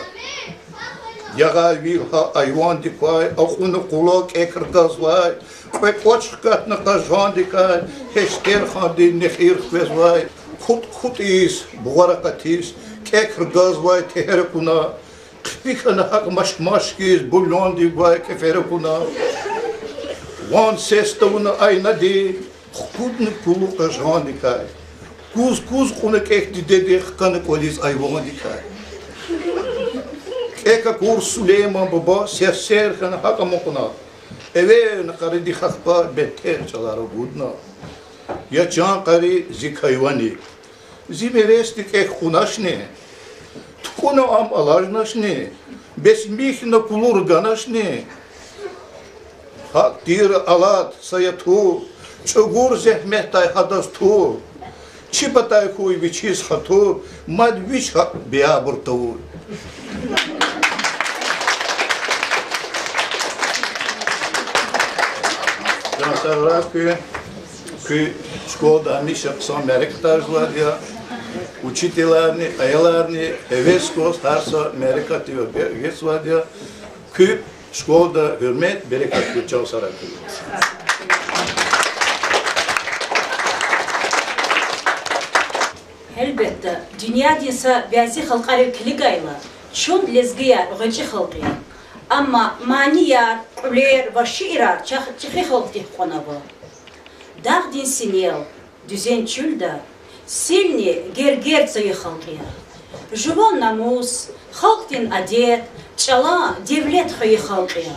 Ягъай вил гьа айвандикай акьуна къула кӀек ргазвай, кьве кӀвач хкатна къажгъандикай, гьештер ханди нехир хквезвай, кутӀ-кутӀиз, бугъар акъатиз, кӀек ргазвай тегьер акуна, хъипи хьана гьакӀ машк-машкиз, бульондив гвай кефер акуна. Ван сес тавуна Айнади, хкудна кулу къажгъандикай. Куз-куз кьуна кӀек дидеди, хкана кӀвализ айвандикай. КӀек акур Сулейман буба серсер хьана гьакӀ амукьна. Эверна къариди хаппа бетер чӀалар агудна. Я чан къари, зи кайвани, зи миресди кӀек кьуначни? ТукӀуна ам алажначни? Бес михьна кулур ганачни? ГьакӀ тир алад, са я тур, чӀугур зегьметдай гьадаз тур. Чи патай хьуй вичиз хатур, мад вич гьакӀ биябур тавур. Чан сагърай куь, куь школада гьамиша хъсан мярекатар жезвайди я. Учителарни, аяларни гьевес гуз гьар са мярекатдив гьезвайди я. Куь школада гьуьрмет, берекат хьуй, чан сагърай куь. Гьелбетда, дуьньядин са бязи халкьарив килигайла, чун лезгияр гъвечӀи халкь я. Амма манияр, кьуьлер ва шиирар чахъ чӀехи халкьдихъ кьван ава. Дагъдин синел, дуьзен чуьлда силни гергер цайи халкь я. Жуван намус, халкьдин адет, чӀалан девлет хвейи халкь я.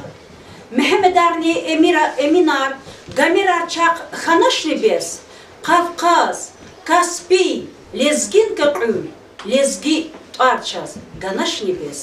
Мегьамедарни Эмира-, Эминар, Гомерар чахъ хьаначни бес, Кавказ, Каспий, Лезгинка кьуьл, лезги тӀвар чаз ганачни бес.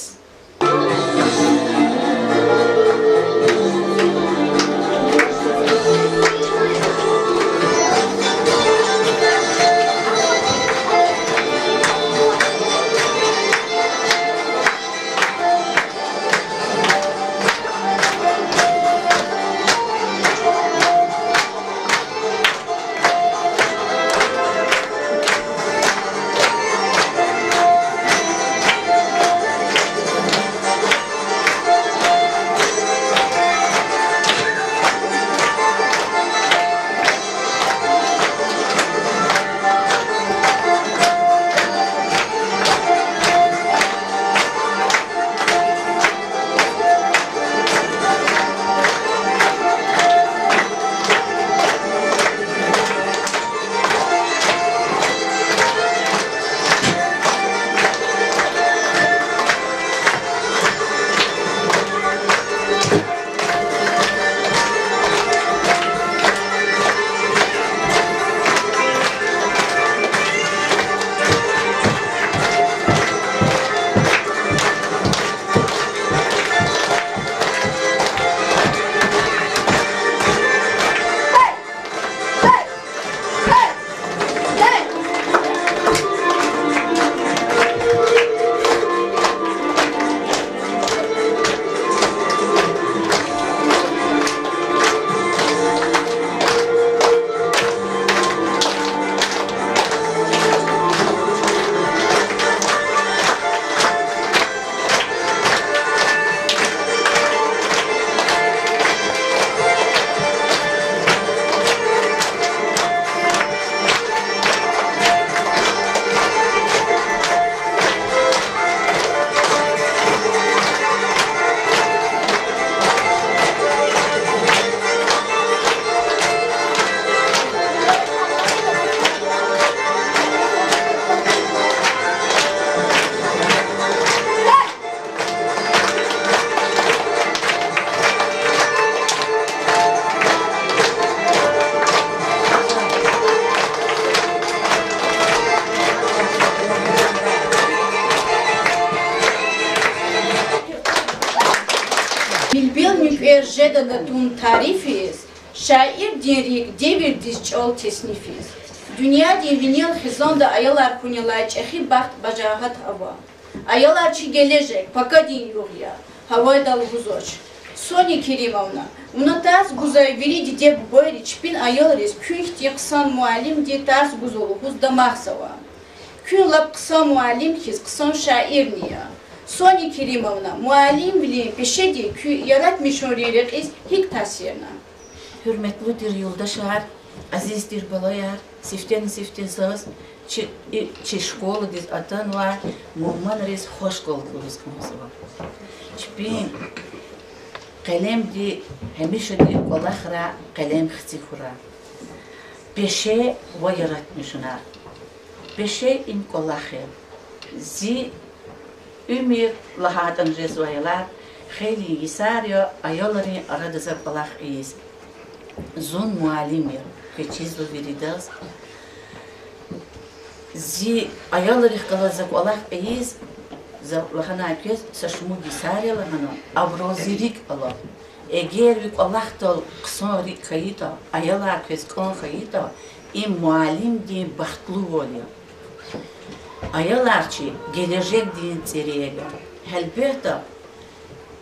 Ада тун тарифиз, шаирдин рикӀ девирдиз чӀал теснифиз. Дуьньядин винел хизанда аялар хьунилай чӀехи бахт, бажагьат ава. Аялар чи гележег, пакадин югъ я, гьавайда лугьузвач. Соня Керимовна, вуна тарс гузвай вири диде-бубайри чпин аялриз куьн хьтин хъсан муаллимди тарс гузва лугьуз дамахзава. Куьн лап хъсан муаллим хьиз хъсан шаирни я. Соня Керимовна, муаллимвилин пешеди куь яратмишунрин рекьиз гьикӀ таъсирна? Гьуьрметлу тир юлдашар, азиз тир балаяр, сифтени-сифте заз чи, и, чи школадиз атанвай мугьманриз хуш галаз лугьуз кӀанзава. Чпин къелемди гьамишанда кӀвалахрай къелем хци хьурай. Пеше ва яратмишунар. Пеше им кӀвалах я. Зи уьмуьр лагьайтӀани жезвай аялар, хейлин йисар я аялрин арада за кӀвалах ийиз. Зун муаллим я, квез чизва виридаз. Зи аялрихъ галаз за кӀвалах ийиз, за лагьанай квез, са шумуд йисар я лагьана, абурал зи рикӀ ала. Эгер ви кӀвалахдал хъсан рикӀ хьайитӀа, аялар квез кӀан хьайитӀа, им муаллимдин бахтлувал я. Аялар чи гележегдин цӀерер я. Гьелбетда,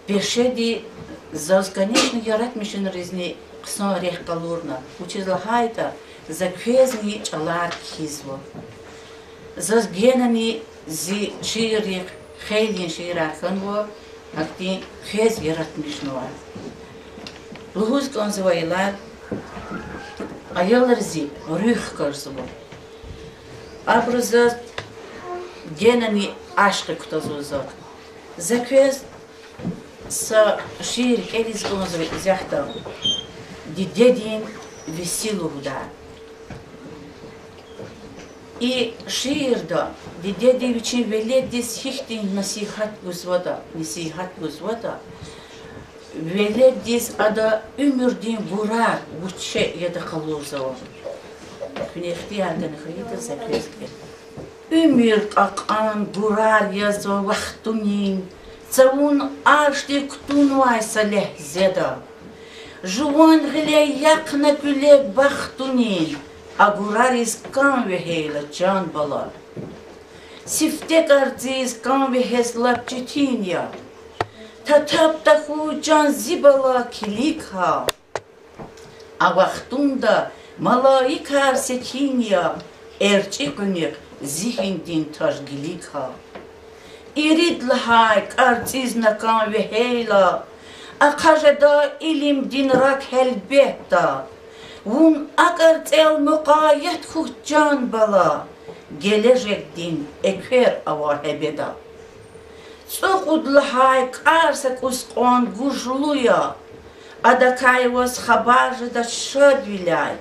пешеди заз, конечно, яратмишунризни хъсан рехъ къалурна, вучиз лагьайтӀа за квезни чӀалар кхьизва. Заз генани зи шииррихъ хейлин шиирар хьанва, гьахьтин квез яратмишнавай. Лугьуз кӀанзавайла, аялриз зи руьгь хкажзава. Абуру заз генани ашкъи кутазва зак. За квез са шиир кӀелиз кӀанзава исятда, Дидедин веси лугьудай. И шиирда дидеди вичин веледдиз гьихьтин насигьат гузватӀа, насигьат гузватӀа, веледдиз ада уьмуьрдин гурар вуч шей ятӀа къалурзава. Куьне ихтияр гана хьайитӀа, за квез кӀелда. Уьмуьр кьакьан гурар язва вахтунин, цавун ашди кутунвай са легьзеда. Жуван гъиле яхъна куьлег бахтунин, а гурариз кӀан вегьейла, чан бала. Сифте кӀарцӀиз кӀан вегьез лап четин я. Татаб тахьуй, чан зи бала, килиг гьа. А вахтунда малаикар секин я, эрчӀи къуьнихъ зигьиндин таж гилиг гьа. Ирид лагьай кӀарцӀиз на кӀан вегьейла, ахъа жеда илимдин рак гьелбетда. Вун а кӀарцӀел мукъаят хьухь, чан бала, гележегдин эквер ава гьебеда. ЦӀукьуд лагьай кӀар са кӀус кьван гужлу я, адакай ваз хабар жедач шадвиляй.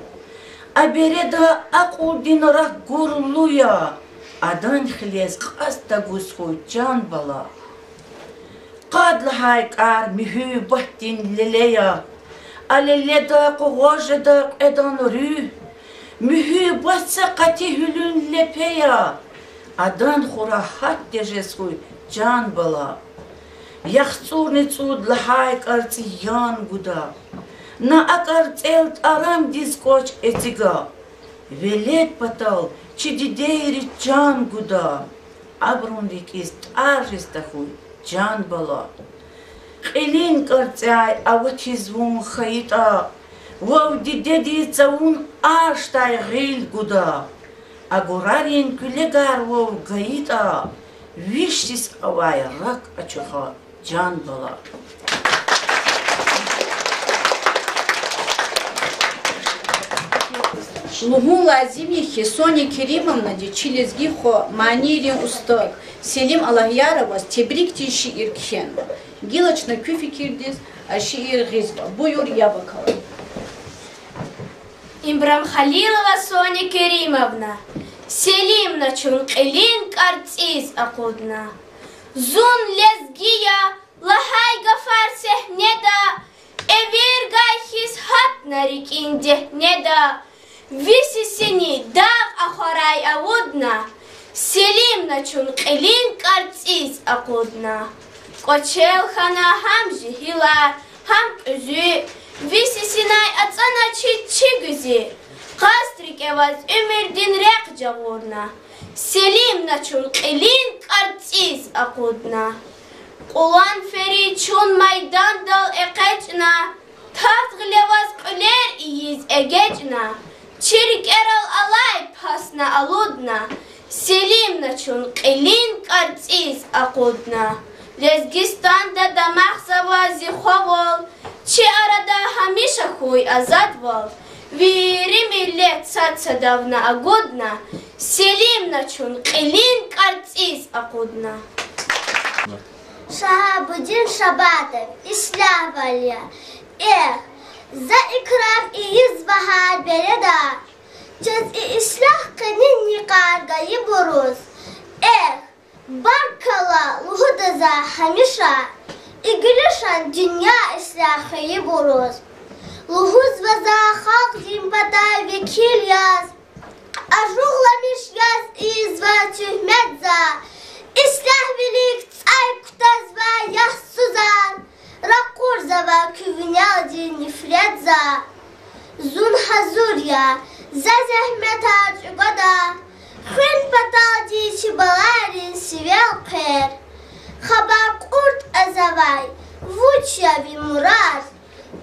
А береда акьулдин рак гурлу я, адан хилез кьацӀ тагуз хьуй, чан бала. Къад лагьай кӀар муьгьуьббатдин леле я, а леледа къугъваз жеда кьведан руьгь. Муьгьуьббат са къати гьуьлуьн лепе я, адан хура гьат тежез хьуй, чан бала. ЯхцӀурни цӀуд лагьай кӀарцӀи ян гуда, на а кӀарцӀел тӀарамдиз кӀвач эциг а. Велед патал чи дидейри чан гуда, абурун рикӀиз тӀар жез тахьуй, чан бала. Кьилин кӀарцӀяй аватиз вун хьайитӀа, вав дидедиз цавун ашдай гъил гуда. А гурарин куьлегар вав гайитӀа, виш йис авай рак ачуха, чан бала. Лугьун лазим я хьи, Соня Керимовнади чи лезги хва, манийрин устад Селим Аллагьяроваз тебрикдин шиир кхьенва. Гила чна куь фикирдиз а шиир гъизва. Буюр, яб акала. Ибрагьим Халилова Соня Керимовна. Селимна чун кьилин кӀарцӀиз акъудна. Зун лезги я лагьай гафар сегьнеда, эвер гай хьиз гьатна рикӀин дегьнеда. Ви сесини дагъ ахварай авудна, Селимна чун кьилин кӀарцӀиз акъудна. КӀвачел хьана гьам жегьилар, Гьам кьуьзуь, ви сисинай ацӀана чи чи гуьзуь, къаст рикӀе ваз уьмуьрдин рехъ жагъурна, Селимна чун кьилин кӀарцӀиз акъудна. Къулан фери чун майдандал экъечӀна, тафт гъиле ваз кьуьлер ийиз эгечӀна, чи рикӀерал алай пасна алудна, Селимна чун кьилин кӀарцӀиз акъудна. Лезгистанда дамахзава зи хвавал, чи арада гьамиша хьуй азадвал, вири миллет сад-садавна агудна, Селимна чун кьилин кӀарцӀиз акъудна. Шагьабудин Шабатов, Ислягьвал я. Эхь, за икрам ийизва гьар береда, чаз и ислягь къенин йикъар гайибуруз. Эхь, баркалла лугьуда за гьамиша, и гуьлуьшан дуьнья ислягь хвейибуруз. Лугьузва за халкьдин патай векил яз, ажугъламиш яз ийизва туьгьмет за, ислягьвилихъ цӀай кутазва ясузар, ракъурзава куь винелди нифрет за. Зун гьазур я, за зегьметар чӀугвада, хуьн паталди чи балайрин сивел хъвер. Хабар кьуртӀа завай, вуч я ви мурад,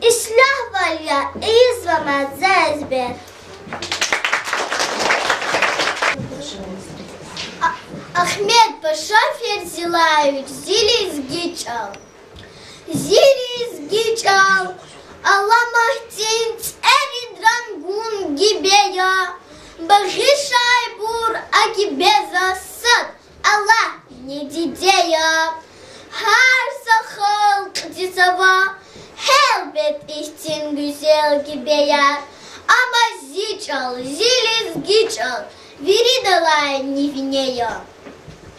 ислягьвал я, ийизвамаз за эзбер. А-, Агьмедпаша Ферзилаевич, Зи лезги чӀал. Зи лезги чӀал, аламатдин цӀерид рангун гибе я, багъишайбур а гибе заз сад Аллагьни диде я. Гьар са халкьдиз ава гьелбет ихьтин гуьзел гибеяр, амма зи чӀал, зи лезги чӀал виридалайни вине я.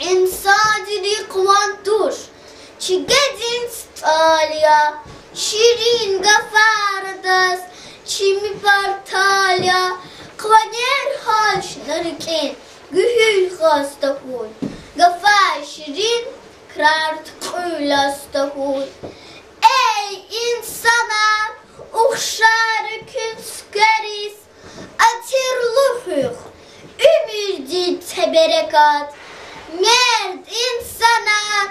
Инсандин къван туш, чигедин стӀал я, ширин гафар адаз чими партал я, къванер гьалчна рикӀин, гуьгьуьл хас тахьуй, гафар ширин, крар туькьуьл яз тахьуй. Эй, инсанар, ухшар куьн цуьквериз, атирлу хуьх, уьмуьрдиз це берекат. Мерд инсанар,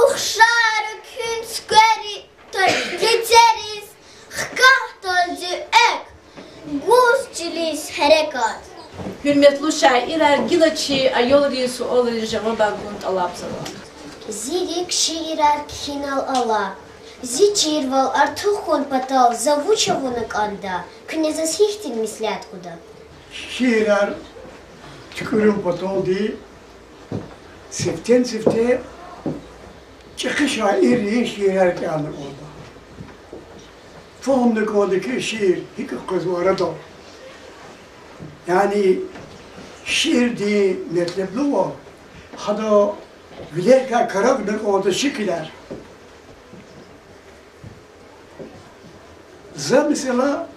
ухшар куьн цуьквери-, цуьквериз, хкахьдалди экв, гуз чилиз гьерекат. Гьуьрметлу шаирар, гила чи аялриз суалриз жавабар гун тӀалабзава. Зи рикӀ шиирар кхьинал ала. Зи чирвал артух хьун патал за вуч авуна кӀанда, куьне заз гьихьтин меслят гуда? Шиирар туькӀуьрун паталди сифтени-сифте чӀехи шаиррин шиирар кӀелна кӀанда. Фагьумна кӀанда хьи, шиир гьикӀ къвезва арадал. Яни шиирдин метлеблувал, гьада вилерикай карагна кӀанда шикилар. За, месела,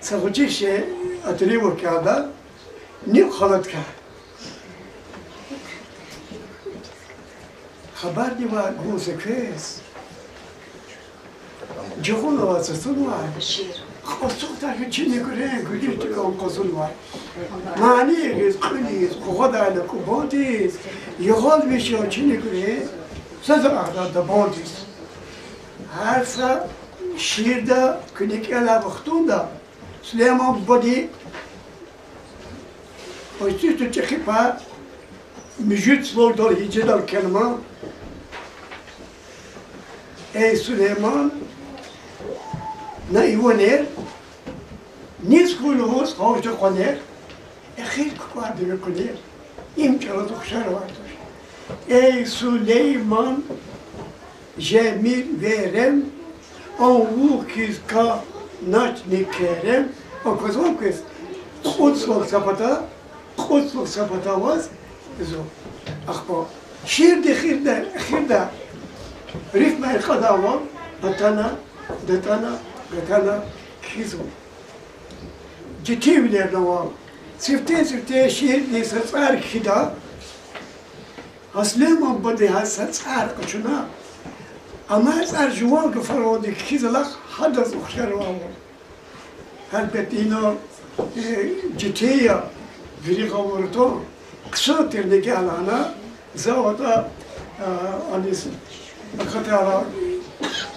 са гъвечӀи шиир, отрывок кӀелда, нуькӀ халатка. Хабарни ваъ, гун за квез, жугъунал ацӀанвай, кьасухда хьи чи нуькӀрен гуьлуьш тӀуькӀан къазунвай. Мани гъиз кьуьлиз, къугъвадайла кӀубандиз, ягъал виш я чи нуькӀрен, са-са агъда дабандиз. Гьар са шиирда куьне кӀелай вахтунда Сулейман бубади, ацуьцу чӀехи пай, муьжуьд словдал гьижедал келима: Эй, Сулейман, на иванер, низ хьуй лугьуз гьавжда къванер, эхир кукӀварда ви къуьнер, им чӀалаз ухшар авай туш. Эй, Сулейман, жемир верем, ан вух хьиз каначни керем, аквазван квез, кьуд слог са пата, кьуд слог са пата аваз, зу. Ахпа шиирдин эхирда, эхирда рифмаяр кьадайвал, атана, датана, гатана кхьизва. Четинвилерни авал, сифте-сифте шиирдин са цӀар кхьида, Сулейман бубади гьа са цӀар къачуна, Амма цӀар жуван гафаралди кхьиз алахъ гьадаз ухшар авайвал. Гьелбетда, ина, э, жети я, вири гъавурда хъсан тирди гелана, за ватӀа, а, аниз акъатайла,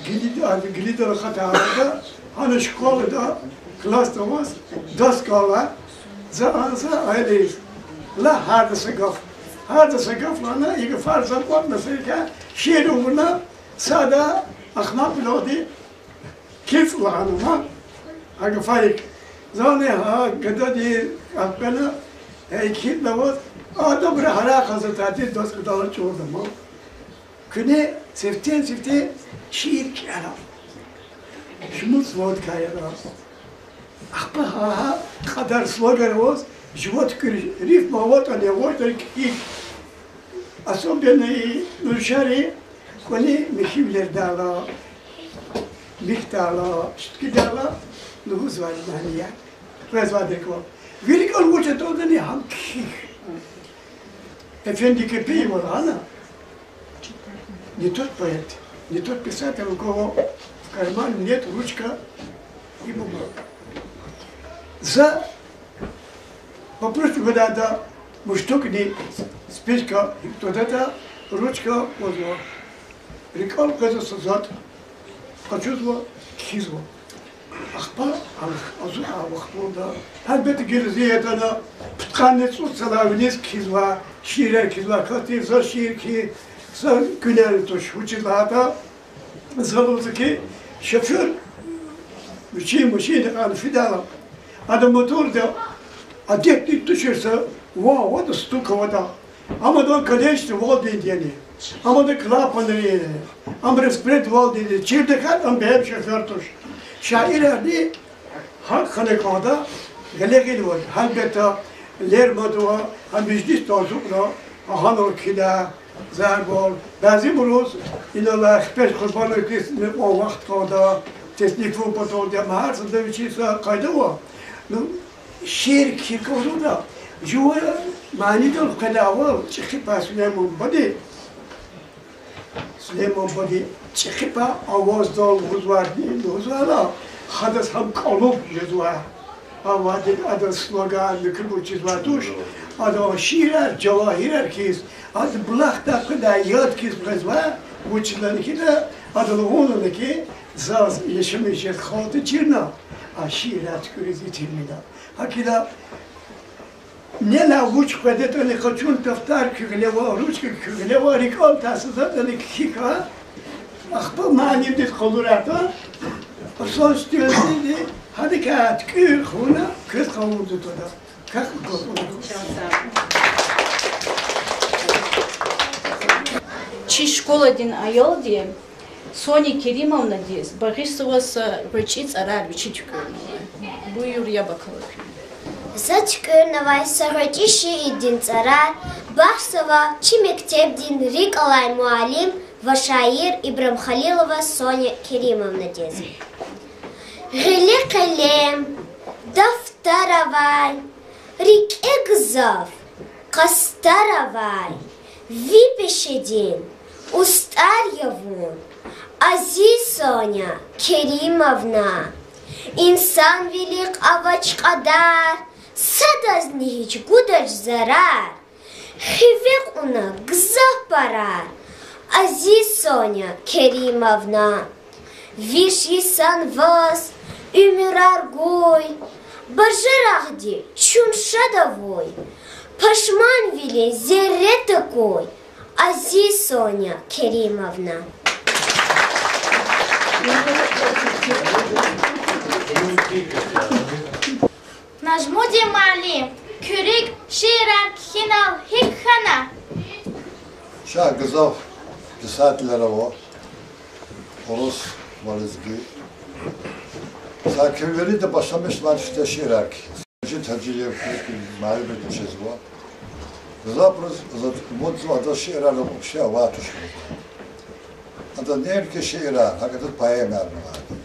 гили-, а, гилидал акъатайла, гьана школада классда аваз, дас кӀвалах, за анза аялриз лагьана гьарда са гаф. Гьарда са гаф лагьана, и гафар за кӀватӀна са рикӀе, шиир авуна, сада ахмакьвилелди кицӀ лагьана ман, а гафарик. Зани гьа гадади элкъвена, гьа и кицӀ аваз, адабра гьарай къазатайди дас кӀватӀалай чӀурда ман. Куьне сифтени-сифте шиир кӀела. Шумуд сводка яда. Ахпа гьа, гьа кьадар сводкаяр аваз, жува туькӀуьр рифма аватӀани, авачтӀани кхьихь. Особенно и рушари кӀвале михьивилердайла, михьдайла, шуткидайла лугьузвай манияр, къвезвайди кӀвал. Вири кӀвал вуч атӀудани гьам кхьихь. Эфенди Кепиева лагьана: не тот поэт, не тот писатель, у кого в кармане нет ручка и бумага. За папручка гадайда, муштукни спичка гьикӀ твадатӀа, ручка кьазва. РикӀел къвезва са затӀ, къачузва, кхьизва. Ахпа а, азу а вахтунда, гьелбетда, гила зи ятӀана, пудкъанни цӀуд йисалай виниз кхьизва, шиирар кхьизва, катиз за шиир кхьи, са куьнени туш, вучиз лагьайтӀа, за лугьузва хьи, шофёр вичин машиндихъ фидайла, ада моторда адетдин тушир са ван аватӀа, стук аватӀа, ам адан колесни валдинди яни, ам адан клапанри, ам распредвалдиди чирдаказ, ам бегьем шофёр туш. Шаирарни гьакӀ хьана кӀанда, гъиле-гъиле аваз. Гьелбетда, Лермонтова гьа межлисда ацукьна, гьанал кхьида, за гвал. Бязибуруз инал хипер Къурбановдиз мукьва вахт кӀанда, теснифун паталди, ам гьар сада вичин са къайда ава. Ну, шиир кхьиз кӀанзаватӀа, жува манидал къведайвал, чӀехи пай Сулейман бубади, Сулейман бубади чӀехи пай аваздал лугьузвайди, лугьузвайла, гьадаз гьам кӀалуб жезвай. Авайди адаз слоган, муькуьбур чизвай туш. Адан шиирар жавагьирар хьиз, ада булахдай къведай яд хьиз къвезвай, вучиз лагьайтӀа, ада лугьун лагьана хьи, заз яшамиш жез халтӀи чирна, а шиирар туькӀуьриз итимрида. ГьакӀ хьайила, нелай вуч къведатӀани къачун дафтар куь гъиле ава, ручка куь гъиле ава, рикӀел тахьай са затӀни кхьихь. Ахпа муаллимдиз къалурайтӀа, Руслан Стерлитовди гьадакай туькӀуьр хъувуна квез къалурзаватӀа. Как гаф ава. Чи школадин аялди Соня Керимовнадиз багъишзава са гъвечӀи цӀарар вичи туькӀуьрнавай. Буюр, яб акала куьн. За туькӀуьрнавай са гъвечӀи шиирдин цӀарар бахшзава чи мектебдин рикӀ алай муаллим ва шаир Ибрагьим Халилова Соня Керимовнадиз. Гъиле къелем, дафтар авай, рикӀе гзаф къастар авай, ви пешедин устӀар я вун, азиз Соня Керимовна. Инсанвилихъ авач кьадар, садазни гьич гудач зарар. Хиве кьуна гзаф парар, азиз Соня Керимовна. Виш йисан ваз уьмуьрар гуй, бажарагъди чун шад авуй, пашманвилин зерре такуй, азиз Соня Керимовна. Нажмудин муаллим, куь рикӀ шиирар кхьинал гьикӀ хьана? Ша гзаф писателар ава, урус ва лезги. Са куь вирида башламишзавай шиирар кхьин. Жит Гьажиев, куь муаллимди жезва. Гзафбуруз за умудзава, адаз шиирар вообще авай туш. Адаз неинки шиирар, гьакӀ адаз поэмаяр авай.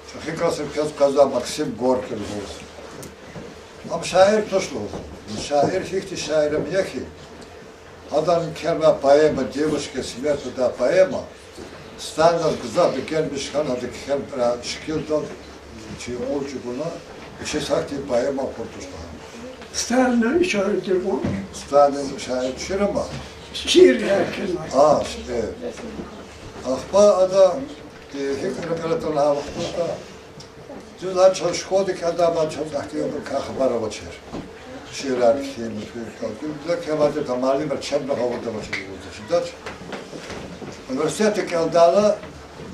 ЧӀехи касрик квез къвезвай Максим Горький лугьуз. Ам шаир туш лугьуз. Шаир, гьихьтин шаир ам я хьи, адан кхьенвай поэма, Девушка смерть, да, поэма, Сталиназ гзаф бегенмиш хьана, гьада кхьенвай шикилдал чи кьур чӀугуна, вичиз гьахьтин поэма акъудиз кӀанда. Сталинан ишаратдин кьван. Сталин шаир тушир ам? Шиирар кхьенва. А, шиир. Ахпа ада, э, гьикӀ рекье лагьай вахтунда, дуьз лагьайтӀа, чаз школада кӀелдайбур чаз ахьтин абурукай хабар авачир. Шиирар кхьин, муькуь кӀел-, кӀел-, кӀел-, кӀелдайбур, муаллимар чебна гъавурда авачир, гъавурда чидач. Университетда кӀелдайла,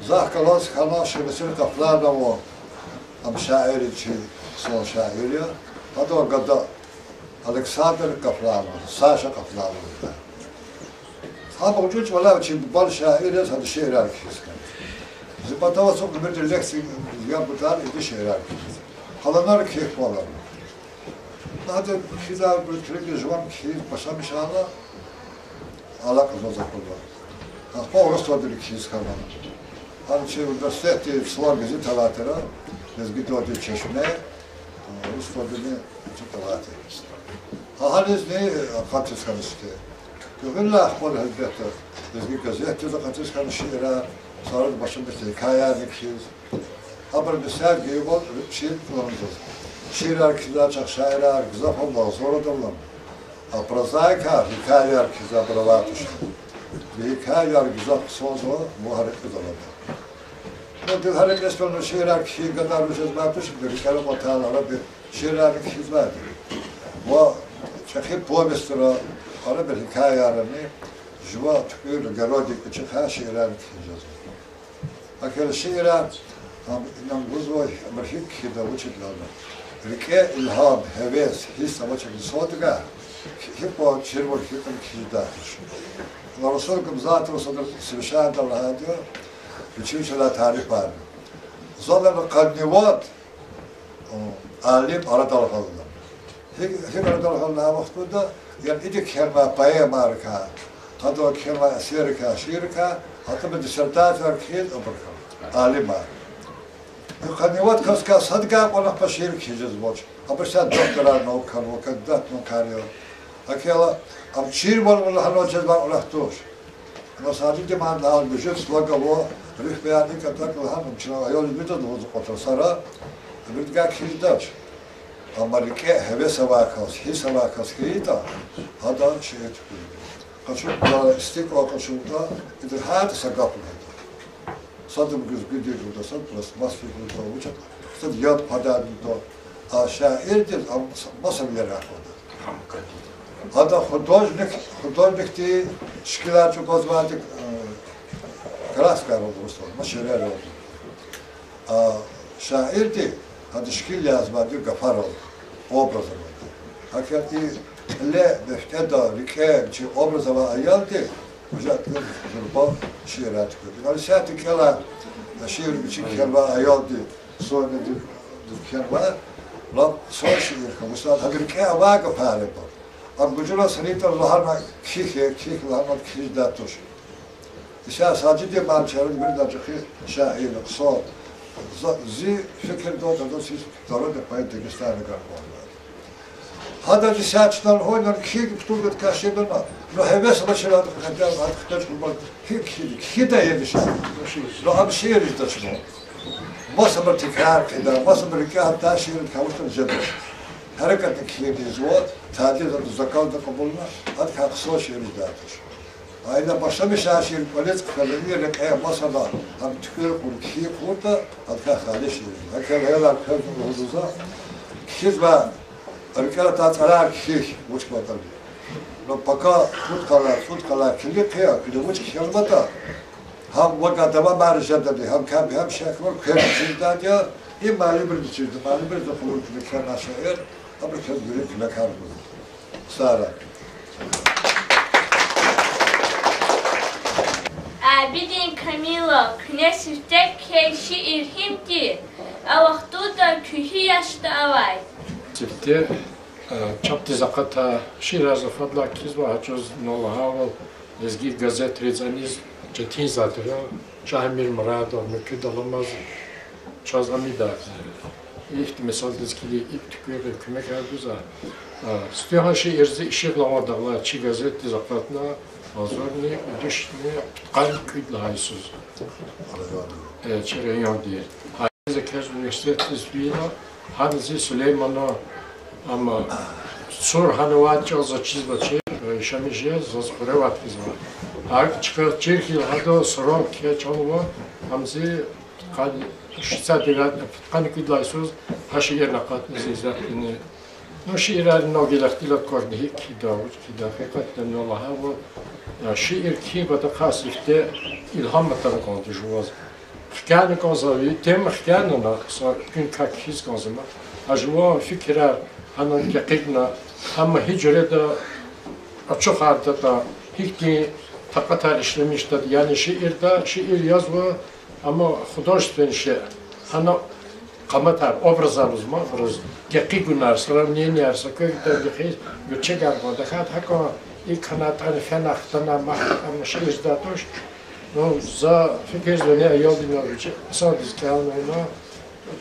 захъ галаз хьана Шемсир Къафланова, ам шаир я чи, хъсан шаир я. Гьадан гада Александр Къафланов, Саша Къафланов я. Гьам гъвечӀи чӀавалай чи бубани шаир яз гьада шиирар кхьиз хьана. Зи патав ацукьна муькуь лекция яб гудай ида шиирар кхьиз. Къаланар кхьихь кӀвале. Гьада кхьизвайбур килигиз жуван кхьиз башламишайла, алакьзава за кӀвале. Ахпа урусдалди кхьиз хьана. Гьана чи университетдин цлар газет авай тир, лезгидалди Чешне, урусдалдини ацукьнавай тир. Гьа гьанизни акъатиз хьана сифте. Гуьгъуьнлай ахпа гьелбетда, лезги газетдиз акъатиз хьана шиирар, саран башламишна гьикаярни кхьиз. Абуру меслят гайивал шиир кӀелзава заз. Шиирар кхьизвай чахъ шаирар гзаф ава, зур ада лагьана. А прозаикар, гьикаяр кхьизвайбур авай туш. Гьикаяр гзаф хъсанзава, ва гьа рекьиз алада. Ну, гьа рекьиз фена шиирар кхьин гадаяр жезвай туш, рикӀел кьатайла арабир шиирар кхьизвайди. Ва чӀехи повестра, арабир гьикаярни, жува туькӀуьр, геройдин кӀвачи хьайи шиирар кхьиз жезва. Гьакӏ хьайила шиирар, ам, инам гузва, абур гьикӏ кхьида, вучиз лагьайтӏа, рикӏе илгьам, гьевес, гьисс авачир инсандикай гьикӏ кван чирвал, гьикӏ кван кхьидай туш. Ва Расул Гамзатова садра совещаниеда лагьайди я, вичин чӏалай тарифар. Зун лагьана къанни вад алим арадал гъанва. Гьи-, гьикӏ арадал гъанва лагьай вахтунда, яни идан кхьенвай поэмайрикай, къадавай кхьенвай эсеррикай, шииррикай, гьатта диссертацияр кхьиз абурукай, алимар. Къанни вад касдикай садавай кьван ахпа шиир кхьиз жезвач. Абур са докторар наук хьанва, кандидат наукар я. Гьакӏ хьайила, ам чирвал лагьанваз жезвай кьван туш. Ва Сажидиман лагьана муьжуьд слог ава, руьгь баян икӏ-акӏ лагьана, чна аял вирида лугьуз кӏватӏа сара, виридакай кхьиз жедач. Амма рикӏе гьевес авай кас, гьисс авай кас хьайитӏа, гьада шиир туькӏуьрда. Къачу-, истикӏа къачуртӏа, ида гьар са гаф лугьуда. Садра гуьзгуьдик лугьуда, садра пластмассдик лугьуда, вуч ятӏа, садра яд хъвадай лугьуда. А шаирдиз ам маса вилер аквада. Ада художник, художникди шикилар чӏугвазвайди, э, краскаяр лугьуда, маса шейэр лугьуда. А шаирди гьада шикил язвайди гафарал, образаралди. Гьакӏ хьайила и кьиле мефтӏеда, рикӏе чи образ авай аялди, уже зурба шиирар туькӏуьрда. Исятда кӏелай шиир вичи кхьенвай аялди, сонедив кхьенвай, лап са шиир хьана, вучиз лагьайтӏа гьада рикӏе авай гафар я. Ам гужура санитӏа лагьана кхьихь, кхьихь лагьана кхьиз жедай туш. Исятда Сажидиман чаран виридан чӏехи шаир я, хъсан. За, зи фикирдалди, ада сиз народный поэт Дагестана галкӏурнавайди. Гьадаз исятда чна лугьуз, кхьихь, птулгад каширна, ну гьевес авачир ада хкаж, ада хкаж хурман, гьикӏ кхьида, кхьида ери шиир. Ну ам шиир жедач, ну. Масабур тикрар хъийида, масабур рикӏе гьатдай шиир кавушда жедач. Гьерекатни кхьиз жезва, тадиз ада закалда кьабулна, адакай хъсан шиир жедай туш. Айна башламишай шиир кӏвализ хъфена, и рекье масабур ам туькӏуьр кьур, кхьихь лугьуда, адакай халис шиир жеда. Гьакӏ хьайила аялар квез лугьузва, кхьизвай рикӏел атай цӏарар кхьихь, вуч кӏватӏани. Ну пака пуд къалай, цӏуд къалай килиг хъия, куьне вуч кхьенватӏа, гьам вакай давамар жедани, гьам кам, гьам шехьвал квез чизвайди я, и муаллимриз чизва, муаллимриз хъувуна куьне кхьенвай шиир, абуру квез вири куьмекар гузва. Сара. Абидин Камилов, куьне сифте кхьей шиир гьим тир, а вахтунда куьн гьи яшда авай? Сифте, э, чапдиз акъатай шиирар за фадлай кхьизва, гьа чӏавуз лагьайвал, лезги газетриз аниз четин затӏ я, Шагьмир Мурадов, муькуьда аламаз чаз амидай. Ихьтин мисалдиз килиг, икӀ туькӀуьрна куьмекар гузва. А, сифте гьа шиир зи Ишигъ Лаван дагълар чи газетдиз акъатна, агъзурни уьдуьшни пудкъанни кӀуьд лагьай йисуз. Э, чи районди. Гьа за квез университетдиз фейила, гьана зи Сулеймана, амма цур гьана авай чӀал заз чизвачир, э, яшамиш жез, заз хуьре авай хьизва. ГьакӀ чка чир хьил гьада сурал кхьей чӀал ава, ам зи къад-, шицад девятни, пудкъанни кӀуьд лагьай йисуз гьа шиирни акъатна зи издательни. Ну, шиирар инал гелахтила квахьна гьикӀ кхьида, вуч кхьида, гьакъикъатда, ну, лагьайвал, а, шиир кхьин патахъай сифте илгьам атана кӀанда жуваз. Хкяна кӀанзава, и тема хкянана, са куьн как кхьиз кӀанзава. А жуван фикирар гьана гекъигна, амма гьи жуьреда ачухардатӀа, гьихьтин такьатар ишлемишдатӀа, яни шиирда, шиир язва, амма художественный шей, гьана къаматар, образар лугьузма, образ, гекъигунар, сравненияяр, са квекай гекъигун, гуьрчегар гъун, тахьайтӀа гьакӀан икӀ хьанатӀани, фена хтана, мах хтана шиир жедай туш. Ну, за фикирзава, ни аялдин вичи, инсандиз кӀелна,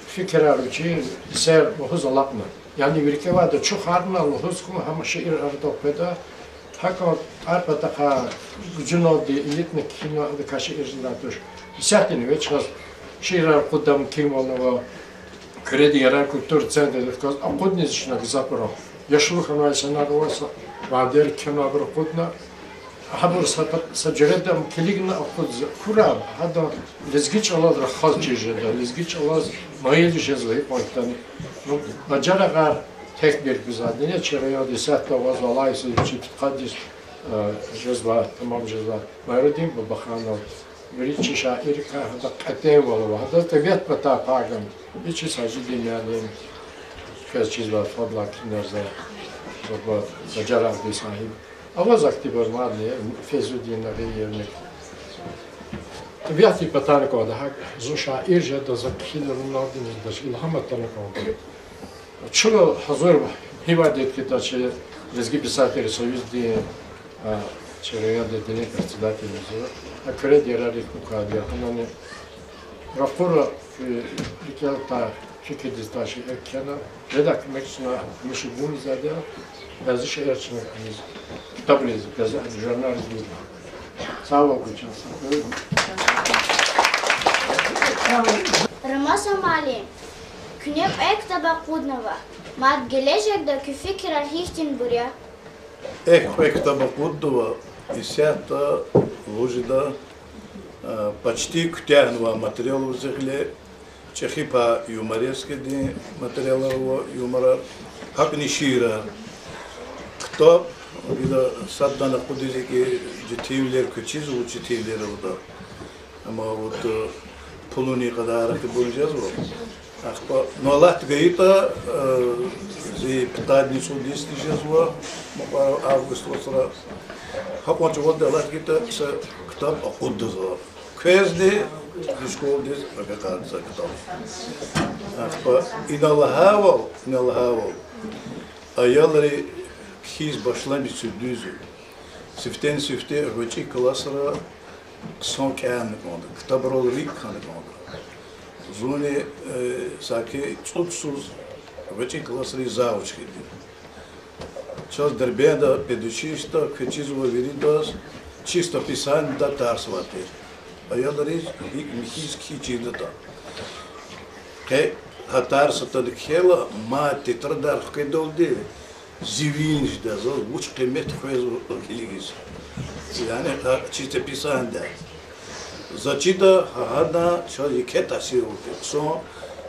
фикирар вичи, эсер лугьуз алакьна. Яни вири кӀевайда ачухарна, лугьуз хьун, гьам шиир арадал къведа. ГьакӀан тӀвар патахъай гужуналди илитна кхьина, адакай шиир жедай туш. Исятдани вич чаз шиирар кьуд ам кхьинвал ава, Куьредин ярар культура центрдихъ галаз акъудна зи чна гзафбуру. Яшлу хьанвай инсанар ава, са вандер кхьенвайбур акъудна. Гьабур са, са жуьреда ам килигна акъудиз хьурай, гьада лезги чӀалал рахаз чир жеда, лезги чӀалаз майил жезва гьикьван хьтин. Ну, бажарагъар текбир гузвайди я, чи районда исятда аваз алай йисуз чи пудкъад йис, э, жезвай, тамам жезвай Майрудин Бабаханов. Вири чи шаиррикай гьада кьетӀенвал ава, гьадаз тӀебиат патай пай гана. Вичиз Сажидин муаллим, квез чизвай, фадлай кхьинар за, баба, бажарагъдин сагьиб. Аваз ахьтинбур мадни, Фейзудин Нагъиевни. ТӀебиатдин патай кӀанда, гьакӀ зун шаир жеда, за кхьида, руналдини жеда, илгьам атана кӀанда. Чун гьазур гьивайди я хьи, чи Лезги писателрин союздин, а, чи райондин отделен председатель я зун. А Куьредин ярарик мукайди я. Гьанани ракъура, э, рикӀел атай, фикирдиз атай шиир кхьена. Жедай куьмек чна гьамиша гумизади я. Бязи шиир чна аниз ктабриз, газет, журналриз гузва. Сагъ ва чан сагъ. Рамазан муаллим, куьне кьве ктаб акъуднава. Мад гележегда куь фикирар гьихьтинбур я? Эхь, кьве ктаб акъуднава, исятда лугьуз жеда, а, почти куьтягьнавай материал ава зи гъиле, чӀехи пай юморескийдин материалар ава, юморар, гьакӀни шиирар. Ктаб, гила садни акъудиз икӀ четинвилер квез чизва, четинвилер аватӀа. Амма вот, э, пулунин кьадар ахъайбур жезва. Ахпа, ну, Аллагьди гайитӀа, э, зи пудкъанни цӀуд йисни жезва, мукьвара август вацра. Гьакьван чӀавалди Аллагьди гайитӀа са ктаб акъудзава. Квезни, зи школадиз агакьарзава ктаб. Ахпа, ина лагьайвал, ина лагьайвал, аялри кхьиз башламишзава дуьз. Сифтени-сифте гъвечӀи классра хъсан кӀелна кӀанда, ктабрал рикӀ хьана кӀанда. Зунни, э, саки цӀуд йисуз гъвечӀи классрин завуч хьайиди я. Чаз Дербентда педучилищеда квез чизва виридаз чистописаниедай тарс авай тир. Аялриз гьикӀ михьиз кхьиз чирдатӀа. Къе гьа тарс атана кхьейла, мад тетрадар хкведалди, зи вин жеда, заз вуч къимет къвезва килигиз. Яни гьа чистописаниедай. За чида, гьа, гьадан чаз еке таъсир авай тир, хъсан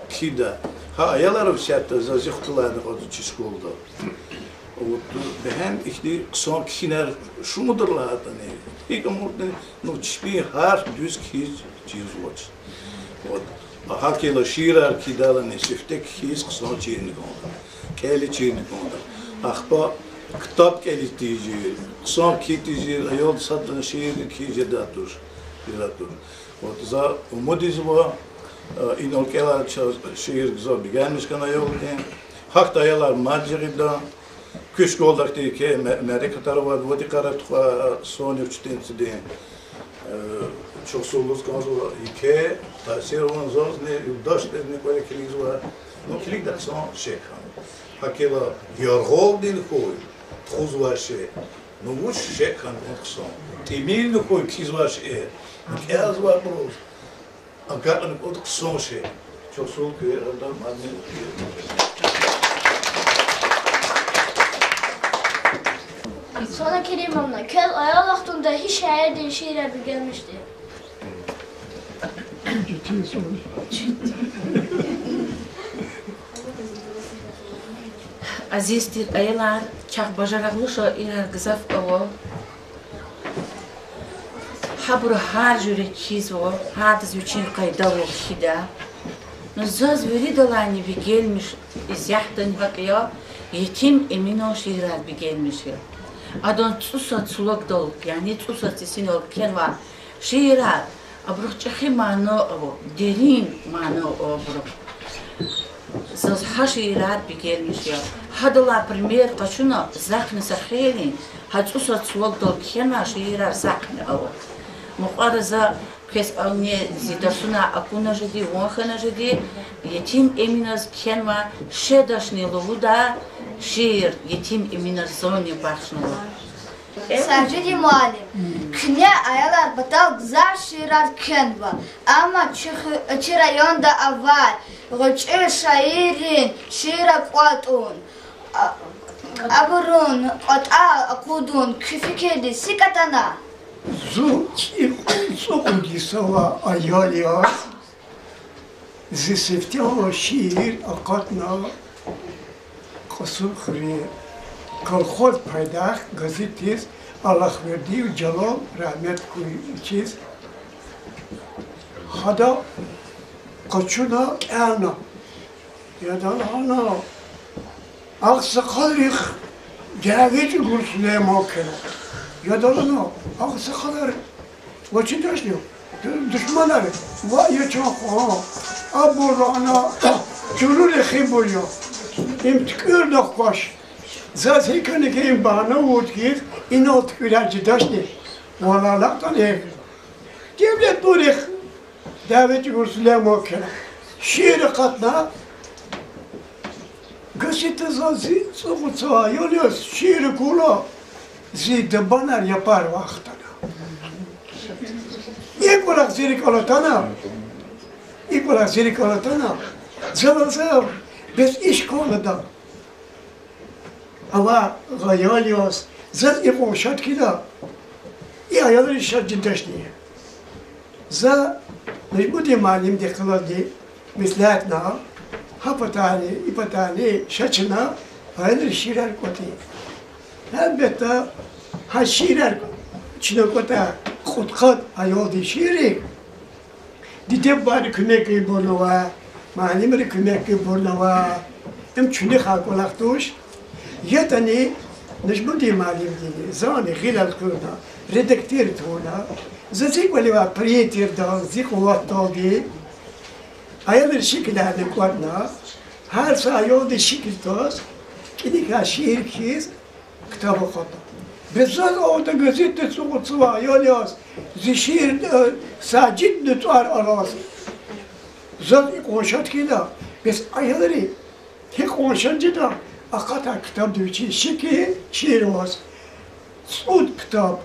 кхьида. Гьа аялар исятда заз зи хтуларни кӀанда чи школада. Вот, бегьем ихьтин хъсан кхьинар шумудра лагьайтӀани, икӀ амуртӀани, ну, чпин гьарф дуьз кхьиз чизвач. Вот. А гьакӀ хьайила шиирар кхьидайлани, сифте кхьиз хъсан чирна кӀанда, кӀели чирна кӀанда. Ахпа ктаб кӀелиз тийижир, хъсан кхьиз тийижир, аялди садрани шиирни кхьиз жедай туш, жедай туш. Вот, за умуд ийизва, э, инал кӀелай чаз шиир гзаф бегенмиш хьана аялдин. Гьахьтин аялар мад жагъида. Куь школадахъди еке ме-, мярекатар авайди я, вад йикъара тухвай, э, Соня учительницадин, э, чухсагъул лугьуз кӀанзава, еке таъсир авун зазни, юлдашризни кӀвале килигзава. Ну, килигда хъсан шей хьана. ГьакӀ хьайила яргъалди хьуй тухузвай шей. Ну, вуч шей хьана хъсан. ТӀимилни хьуй кхьизвай шей. Ну, кӀелзавайбуруз агакьна кӀанда хъсан шей. Чухсагъул хьуй, адан мадни. Сана Керимовна, квез аял вахтунда гьи шаирдин шиирар бегенмишди? Азиз тир аялар, чахъ бажарагълу шаирар гзаф ава. Гьабуру гьар жуьре кхьизва, гьардаз вичин къайда ава кхьидай. Ну, заз виридалайни бегенмиш исятдани гьакӀ я, Етим Эминан шиирар бегенмиш я. Адан цӀусад цлогдал, яни цӀусад цӀисинал кхьенвай шиирар, абурухъ чӀехи мана ава, дерин мана ава абурухъ. Заз гьа шиирар бегенмиш я. Гьадалай пример къачуна, захъни са хейлин, гьа цӀусад цлогдал кхьенвай шиирар захъни ава. Мукьвара за квез авни зи дарсунай акуна жеди, ван хьана жеди, Етим Эминаз кхьенвай Шедашни лугьудай шиир, Етим Эминаз зани бахшнава. Сажид муаллим, куьне аялар патал гзаф шиирар кхьенва, амма чи ху-, чи районда авай гъвечӀи шаиррин шиирар кӀватӀун, а-, абурун кӀватӀал акъудун куь фикирдиз гьикӀ атана? Зун цӀикьвед, цӀукьуд йис авай аял яз зи сифте авай шиир акъатна Кьасумхуьруьн колхоз пайдах газетдиз Аллахвердиев Жалал, рагьмет хьуй вичиз. Гьада къачуна кӀелна. Яда лагьана, агъсакъалрихъ дяве чӀугур Сулейман кхьена. Яда лагьана, агъсакъалар ва чидачни, душманар, ва я чан хва, абур лагьана чурури хибур я. Им туькӀуьрна хкваш. Заз гьикӀ хьана хьи, им багьна авурди хьиз, инал туькӀуьрар жедачни, валлагь, алакьдани. Девлетбурухъ дяве чӀугур Сулейман кхьена. Шиир акъатна, газетда заз зи цӀукьуд йисан аял яз шиир акурла, зи дабанар япарвай хтана. И кӀвалах зи рикӀел атана, и кӀвалах зи рикӀел атана, за лаза бес и школада авай аял яз, заз икьван шад хьайила, и аялриз шад жедачни. За Нажмудин муаллимдин хъилалди меслятна, гьа патани, и патани ша чна аялриз шиирар кӀватӀин. Гьелбетда, гьа шиирар чна кӀватӀай кьудкъад аялдин шииррик диде-бубайри куьмек гайибурнава, муаллимри куьмек гайибурнава. Им чуьнуьхай кӀвалах туш. ЯтӀани Нажмудин муаллимдини зани гъилел кьуна, редактир тавуна, за зи кӀвале авай принтердал, зи къуватдалди аялрин шикиларни кӀватӀна, гьар са аялдин шикил тваз, кӀаникай шиир кхьиз, ктаб акъатна. Бес заз аватӀа газетда цӀукьуд йисан аял яз зи шиир, э, Сажидни тӀвар алаз. Заз икьван шад хьайила, бес аялри гьикьван шад жеда, акъатай ктабда вичин шикил, шиир аваз. ЦӀуд ктаб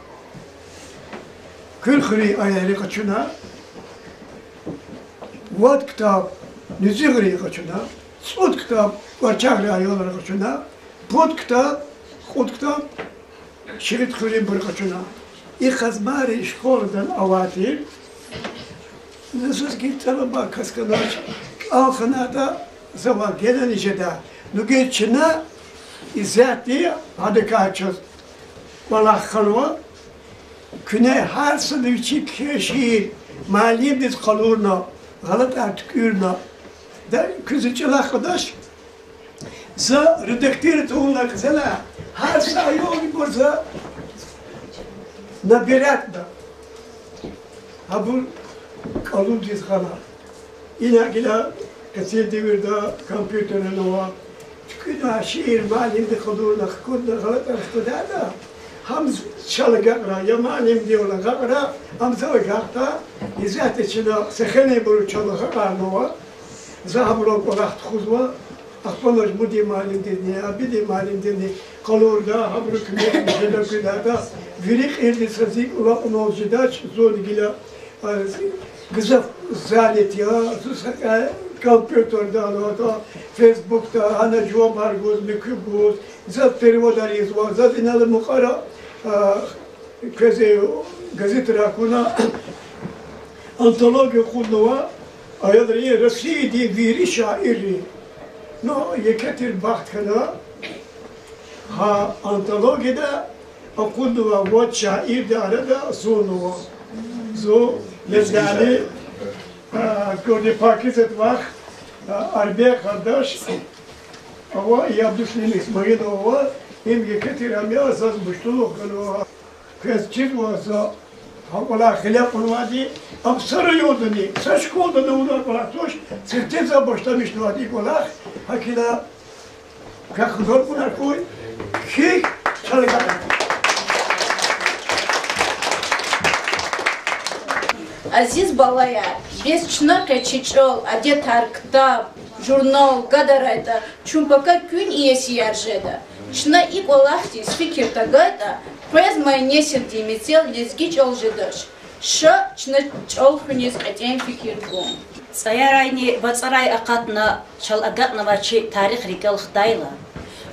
Куьлхуьруьн аялри къачуна, вад ктаб Нуьцуьгърин къачуна, цӀуд ктаб Кварчагърин аялри къачуна, пуд ктаб, кьуд ктаб Шигъитхуьруьнбур къачуна. И къазмайри школадан авай тир. Ну, заз гила тӀалаба кас хьанач, кӀвал хьанайтӀа, завай генани жеда. Ну, гила чна исятда гьадакай чаз кӀвалах хьанва. Куьне гьар сада вичи кхьей шиир муаллимдиз къалурна, гъалатӀар туькӀуьрна, да куьн зи чӀалахъ кьадач. За редактир тавуна кьиле, гьар са аялдинбур за набирать ийида. Гьабур кӀалубдиз гъана. Ина гила къецел девирда компьютерар ава. ТуькӀуьрна шиир муаллимди къалурна, хкудна, гъалатӀар хкудайла, гьам чал агакьрай, я муаллимдивал агакьрай, ам зал агакьдай, исятда чна са хенебуру чал агакьарнава. За гьабурал кӀвалах тухузва, ахпа Нажмудин муаллимдизни, Абидин муаллимдизни къалурда, гьабуру куьмек жеда куьдада, вири кьилди са зи кӀвалах авунал жедач, зун гила, а, гзаф занят я, зун са кьве компьютерда, ну, а то Фейсбукда, гьана жавабар гуз, муькуьбур гуз, заз переводар ийизва, заз инал мукьвара, а, квез газетра акуна, антология кьунва, аялри Россиядин вири шаирри. Ну, еке тир бахт хьана, гьа антологияда акъуднавай вад шаирдин арада зунни ава. Зун лезги шаир, а, кӀвалахни Пакизат вах, а, Арбек Гьардаш ава, Абдусалим Исмаилов ава, им еке тир ам я заз муштулух ганва. Квез чизва за гьа кӀвалах гъиле кьунвайди, ам са райондани, са школдани авунвай кӀвалах туш, сифте за башламишнавайди кӀвалах, гьакӀ хьайила квехъ гьазур хьуй, кхьихь, чалагай. Азиз балаяр, бес чна къе чи чӀал, адетар, ктаб, журнал гадарайтӀа, чун пака куьн иесияр жеда. Чна и кӀвалахдиз фикир тагайтӀа, къвезмай несилдин мецел лезги чӀал жедач. Ша чна чӀал хуьниз кьетӀен фикир гун. ЦӀаяйрайни вацӀарай акъатна, чал агакьнавай чи тарих рикӀел хтайла,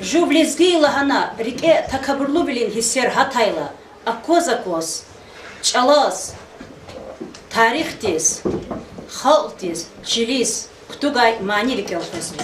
жув лезги я лагьана, рикӀе такабурлувилин гьиссер гьатайла, акваз-акваз чӀалаз, тарихдиз, халкьдиз, чилиз кутугай мани рикӀел къвезва.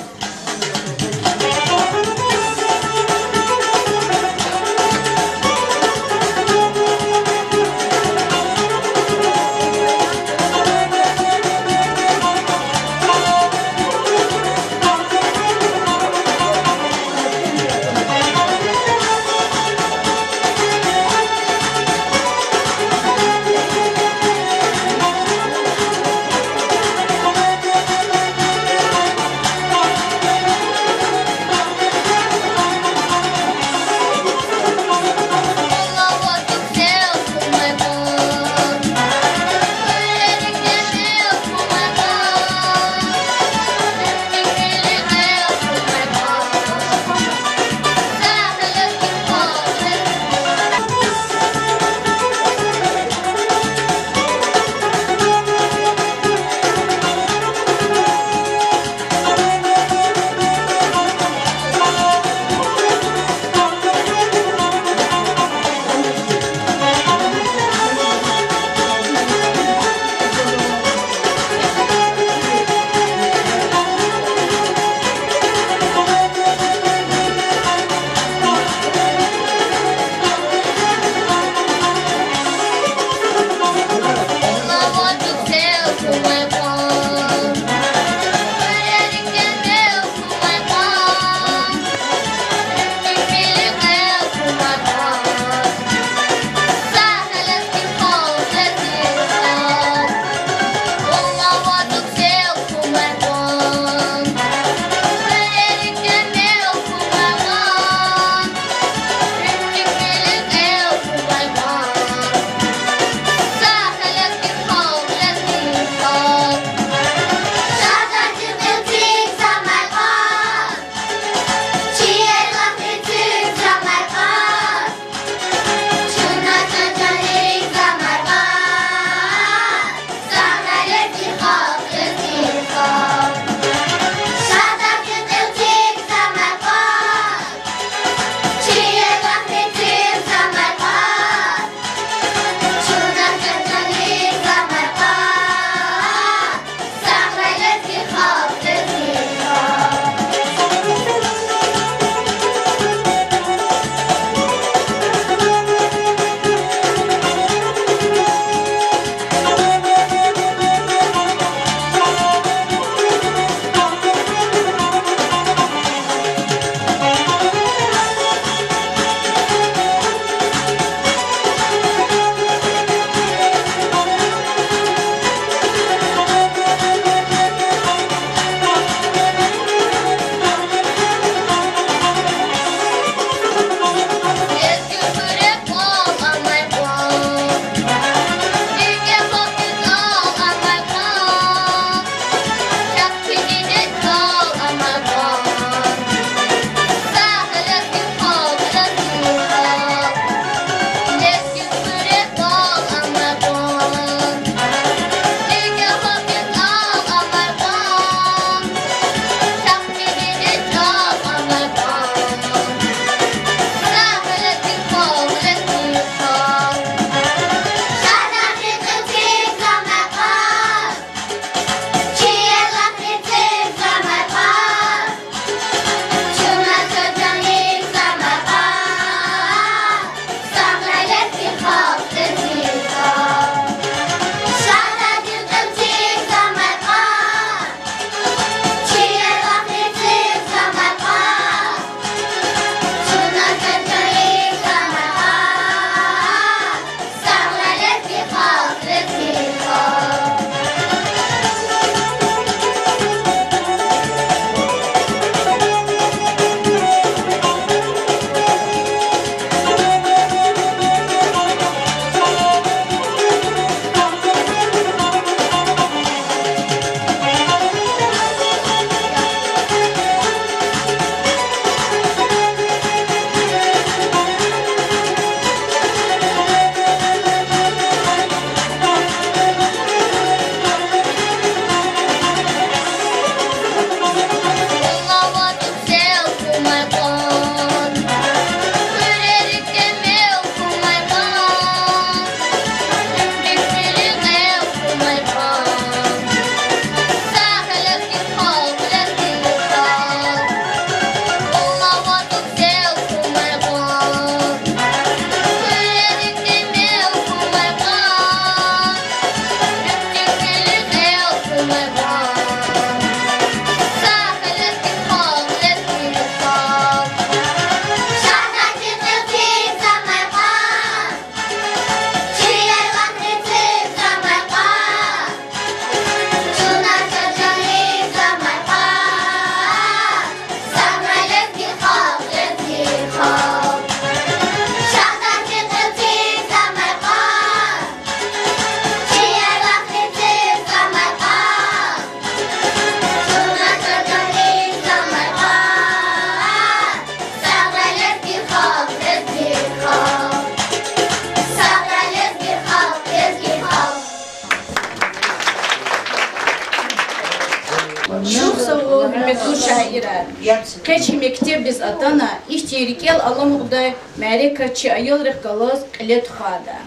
Къе чи мектебдиз атана, ихьтин рикӀел аламукьдай мярекат чи аялрихъ галаз кьиле тухвайди я.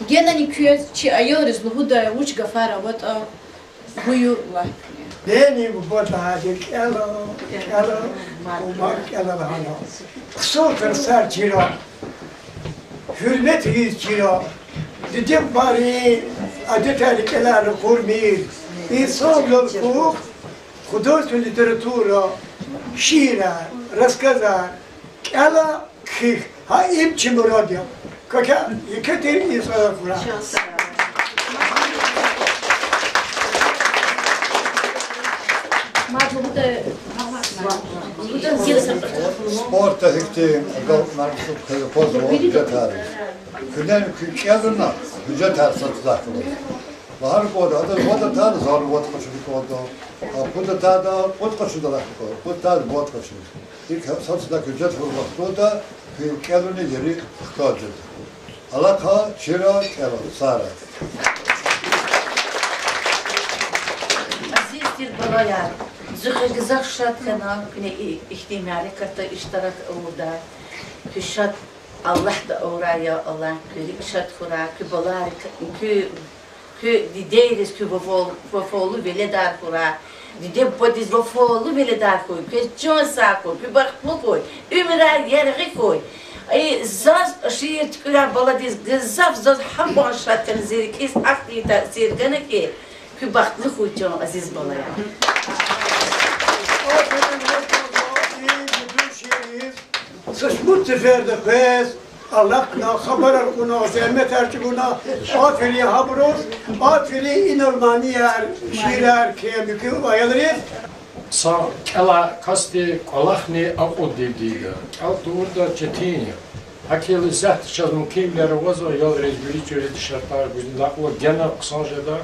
Генани квез чи аялриз лугьудай вуч гафар аватӀа, буюр лагь. Дени буба лагьайди кӀела, кӀела, буба кӀела лагьана. Хъсан тарсар чира, гьуьрмет ийиз чира, диде-бубайрин адетар, рикӀелар ракъурмир, инсанвилелай кьулухъ художественный литература, шиирар, рассказар кӀела, кхьихь. Гьа им чи мурад я. Квекай еке тир инсанар хьурай. Спортда гьихьтин агалкьунар кваз ава гьуьжетар. Куьне куь кӀелуна гьуьжетар сад лагьай кӀвалах. Лагьана кӀанда, адаз вад атайла, зани вад къачуна кӀанда. А пуд атайла, пуд къачуна лагьай кӀанда. Пуд атайла, вад къачуна. ИкӀ сад лагьай гьуьжет авур вахтунда куь кӀелуна ери хкаж жеда. Алакьа чира кӀела, сагърай. Азиз тир балаяр, зи гзаф шад хьана куьне и ихьтин мярекатда иштирак авуртӀа. Куьн шад, Аллагьди авурай, я Аллагь, куь рикӀ шад хьурай, куь балайрик, куь, куь дидейриз куь вафа-, вафалу веледар хьурай. Диде-бубадиз вафалу веледар хьуй, квез чан сагъ хьуй, куь бахтлу хьуй, уьмуьрар яргъи хьуй. И заз шиир туькӀуьрай баладиз гзаф заз гьакьван шад хьана, зи рикӀиз ахьтин таъсир гана хьи, куь бахтлу хьуй, чан азиз балаяр. Са шумуд сеферда квез алахъна, хабарар кьуна, зегьметар чӀугуна, аферин гьабуруз, аферин инал манияр, шиирар кхьей муькуь аялриз. Са кӀела касди кӀвалахни акьулдив тийида. КӀел тавуртӀа четин я. ГьакӀ хьайила исятда чаз мумкинвилер авазва аялриз вири чуьрекди шартӀар гуз, накьла гена хъсан жеда.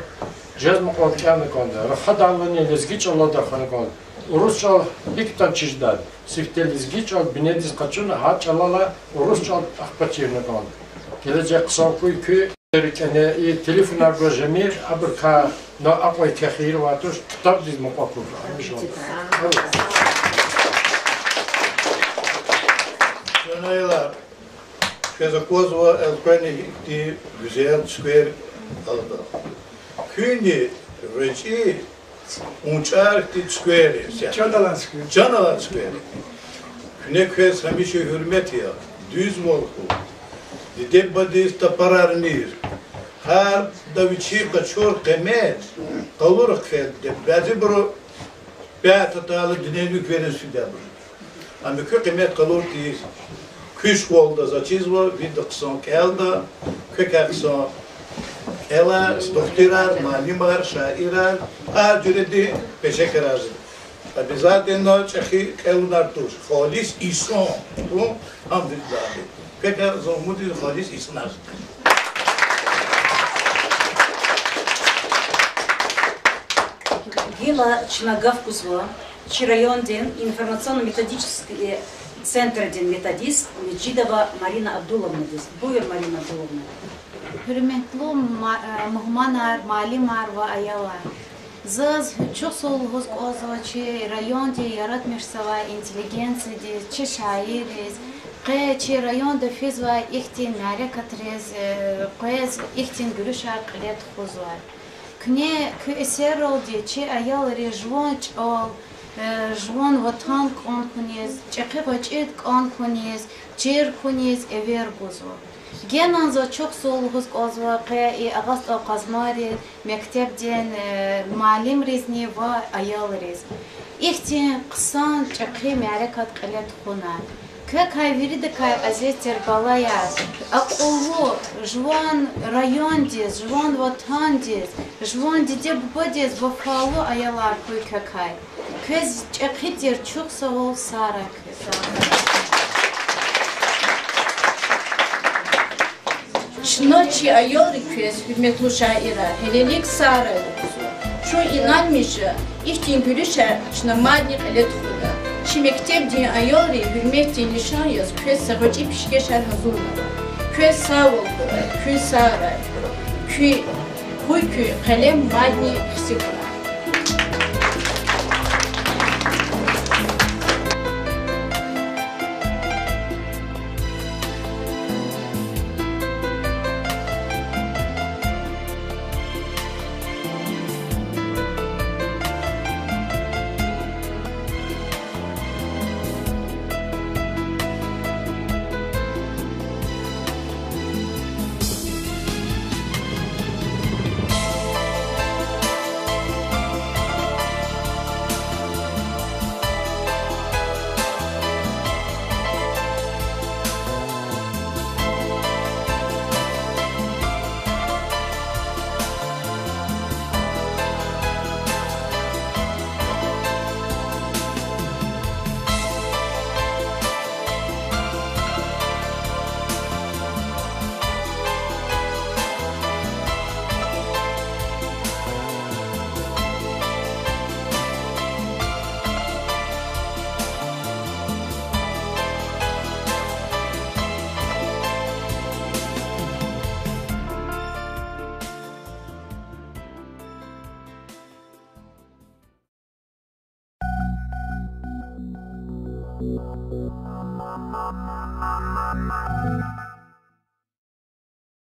Жезмай кьван кӀелна кӀанда. Рахадайлани лезги чӀалалди рахана кӀанда. Урус чӀал гьикӀ ятӀани чизвайди. Сифте лезги чӀал бинедиз къачуна, гьа чӀалалай урус чӀал ахпа чирна кӀанда. Гележег хъсан хьуй куь рикӀене, и телефонар гваз жемир, абурукай на акьван квехъ ийир авай туш, ктабдиз мукьва хьурай. Чан аялар, квез аквазва элкъвена ихьтин гуьзел цуьквер алатӀа. Куьнни гъвечӀи, унчӀар хьтин цуьквер я, чан алай цуьквер. Чан алай цуьквер. Куьне квез гьамиша гьуьрмет ая, дуьзвал хьухь. Диде-бубадиз тапарармир. Гьарда вичи къачур къимет къалура хъфена, бязибуру пятатайла диненвик вериз фидайбур. Амма куь къимет къалур тийиз. Куь школада заз чизва, вирида хъсан кӀелда, квекай хъсан кӀела, духтурар, муаллимар, шаирар, гьар жуьредин пешекарар. Обязательно чӀехи кӀелунар туш, халис инсан тун, гьам виридалай. Квекай зун умудиз халис инсанар жеда. Гила чна гаф гузва чи райондин информационно-методический центрдин методист Межидова Марина Абдулловнадиз. Буюр, Марина Абдулловна. Гьуьрметлу ма-, э, мугьманар, муаллимар ва аялар! Заз чухсагъул лугьуз кӀанзава чи районди яратмишзавай интеллигенциядиз, чи шаирриз, къе чи районда физвай ихьтин мярекатриз, э, къвез ихьтин гуьруьшар кьиле тухузвай. Куьне куь эсерралди чи аялриз жуван чӀал, э, жуван ватан кӀан хьуниз, чӀехи гъвечӀиди кӀан хьуниз, чир хьуниз эвер гузва. Генани заз чухсагъул лугьуз кӀанзава къе и Агъа СтӀал Къазмайрин мектебдин, э, муаллимризни ва аялриз. Ихьтин хъсан чӀехи мярекат кьиле тухунай. Квекай виридакай, азиз тир балаяр, акьуллу, жуван райондиз, жуван ватандиз, жуван диде-бубадиз вафалу аялар хьуй квекай. Квез чӀехи тир чухсагъул, сагърай квез. Чна чи аялри квез, гьуьрметлу шаирар, гьелелиг сагърай лугьузва. Чун инанмиш я, ихьтин гуьруьшар чна мадни кьиле тухуда. Чи мектебдин аялри гьуьрметдин лишан яз квез са гъвечӀи пишкешар гьазурнава. Квез сагъвал хьурай, куьн сагърай. Куь, къуй куь къелем мадни хси хьурай.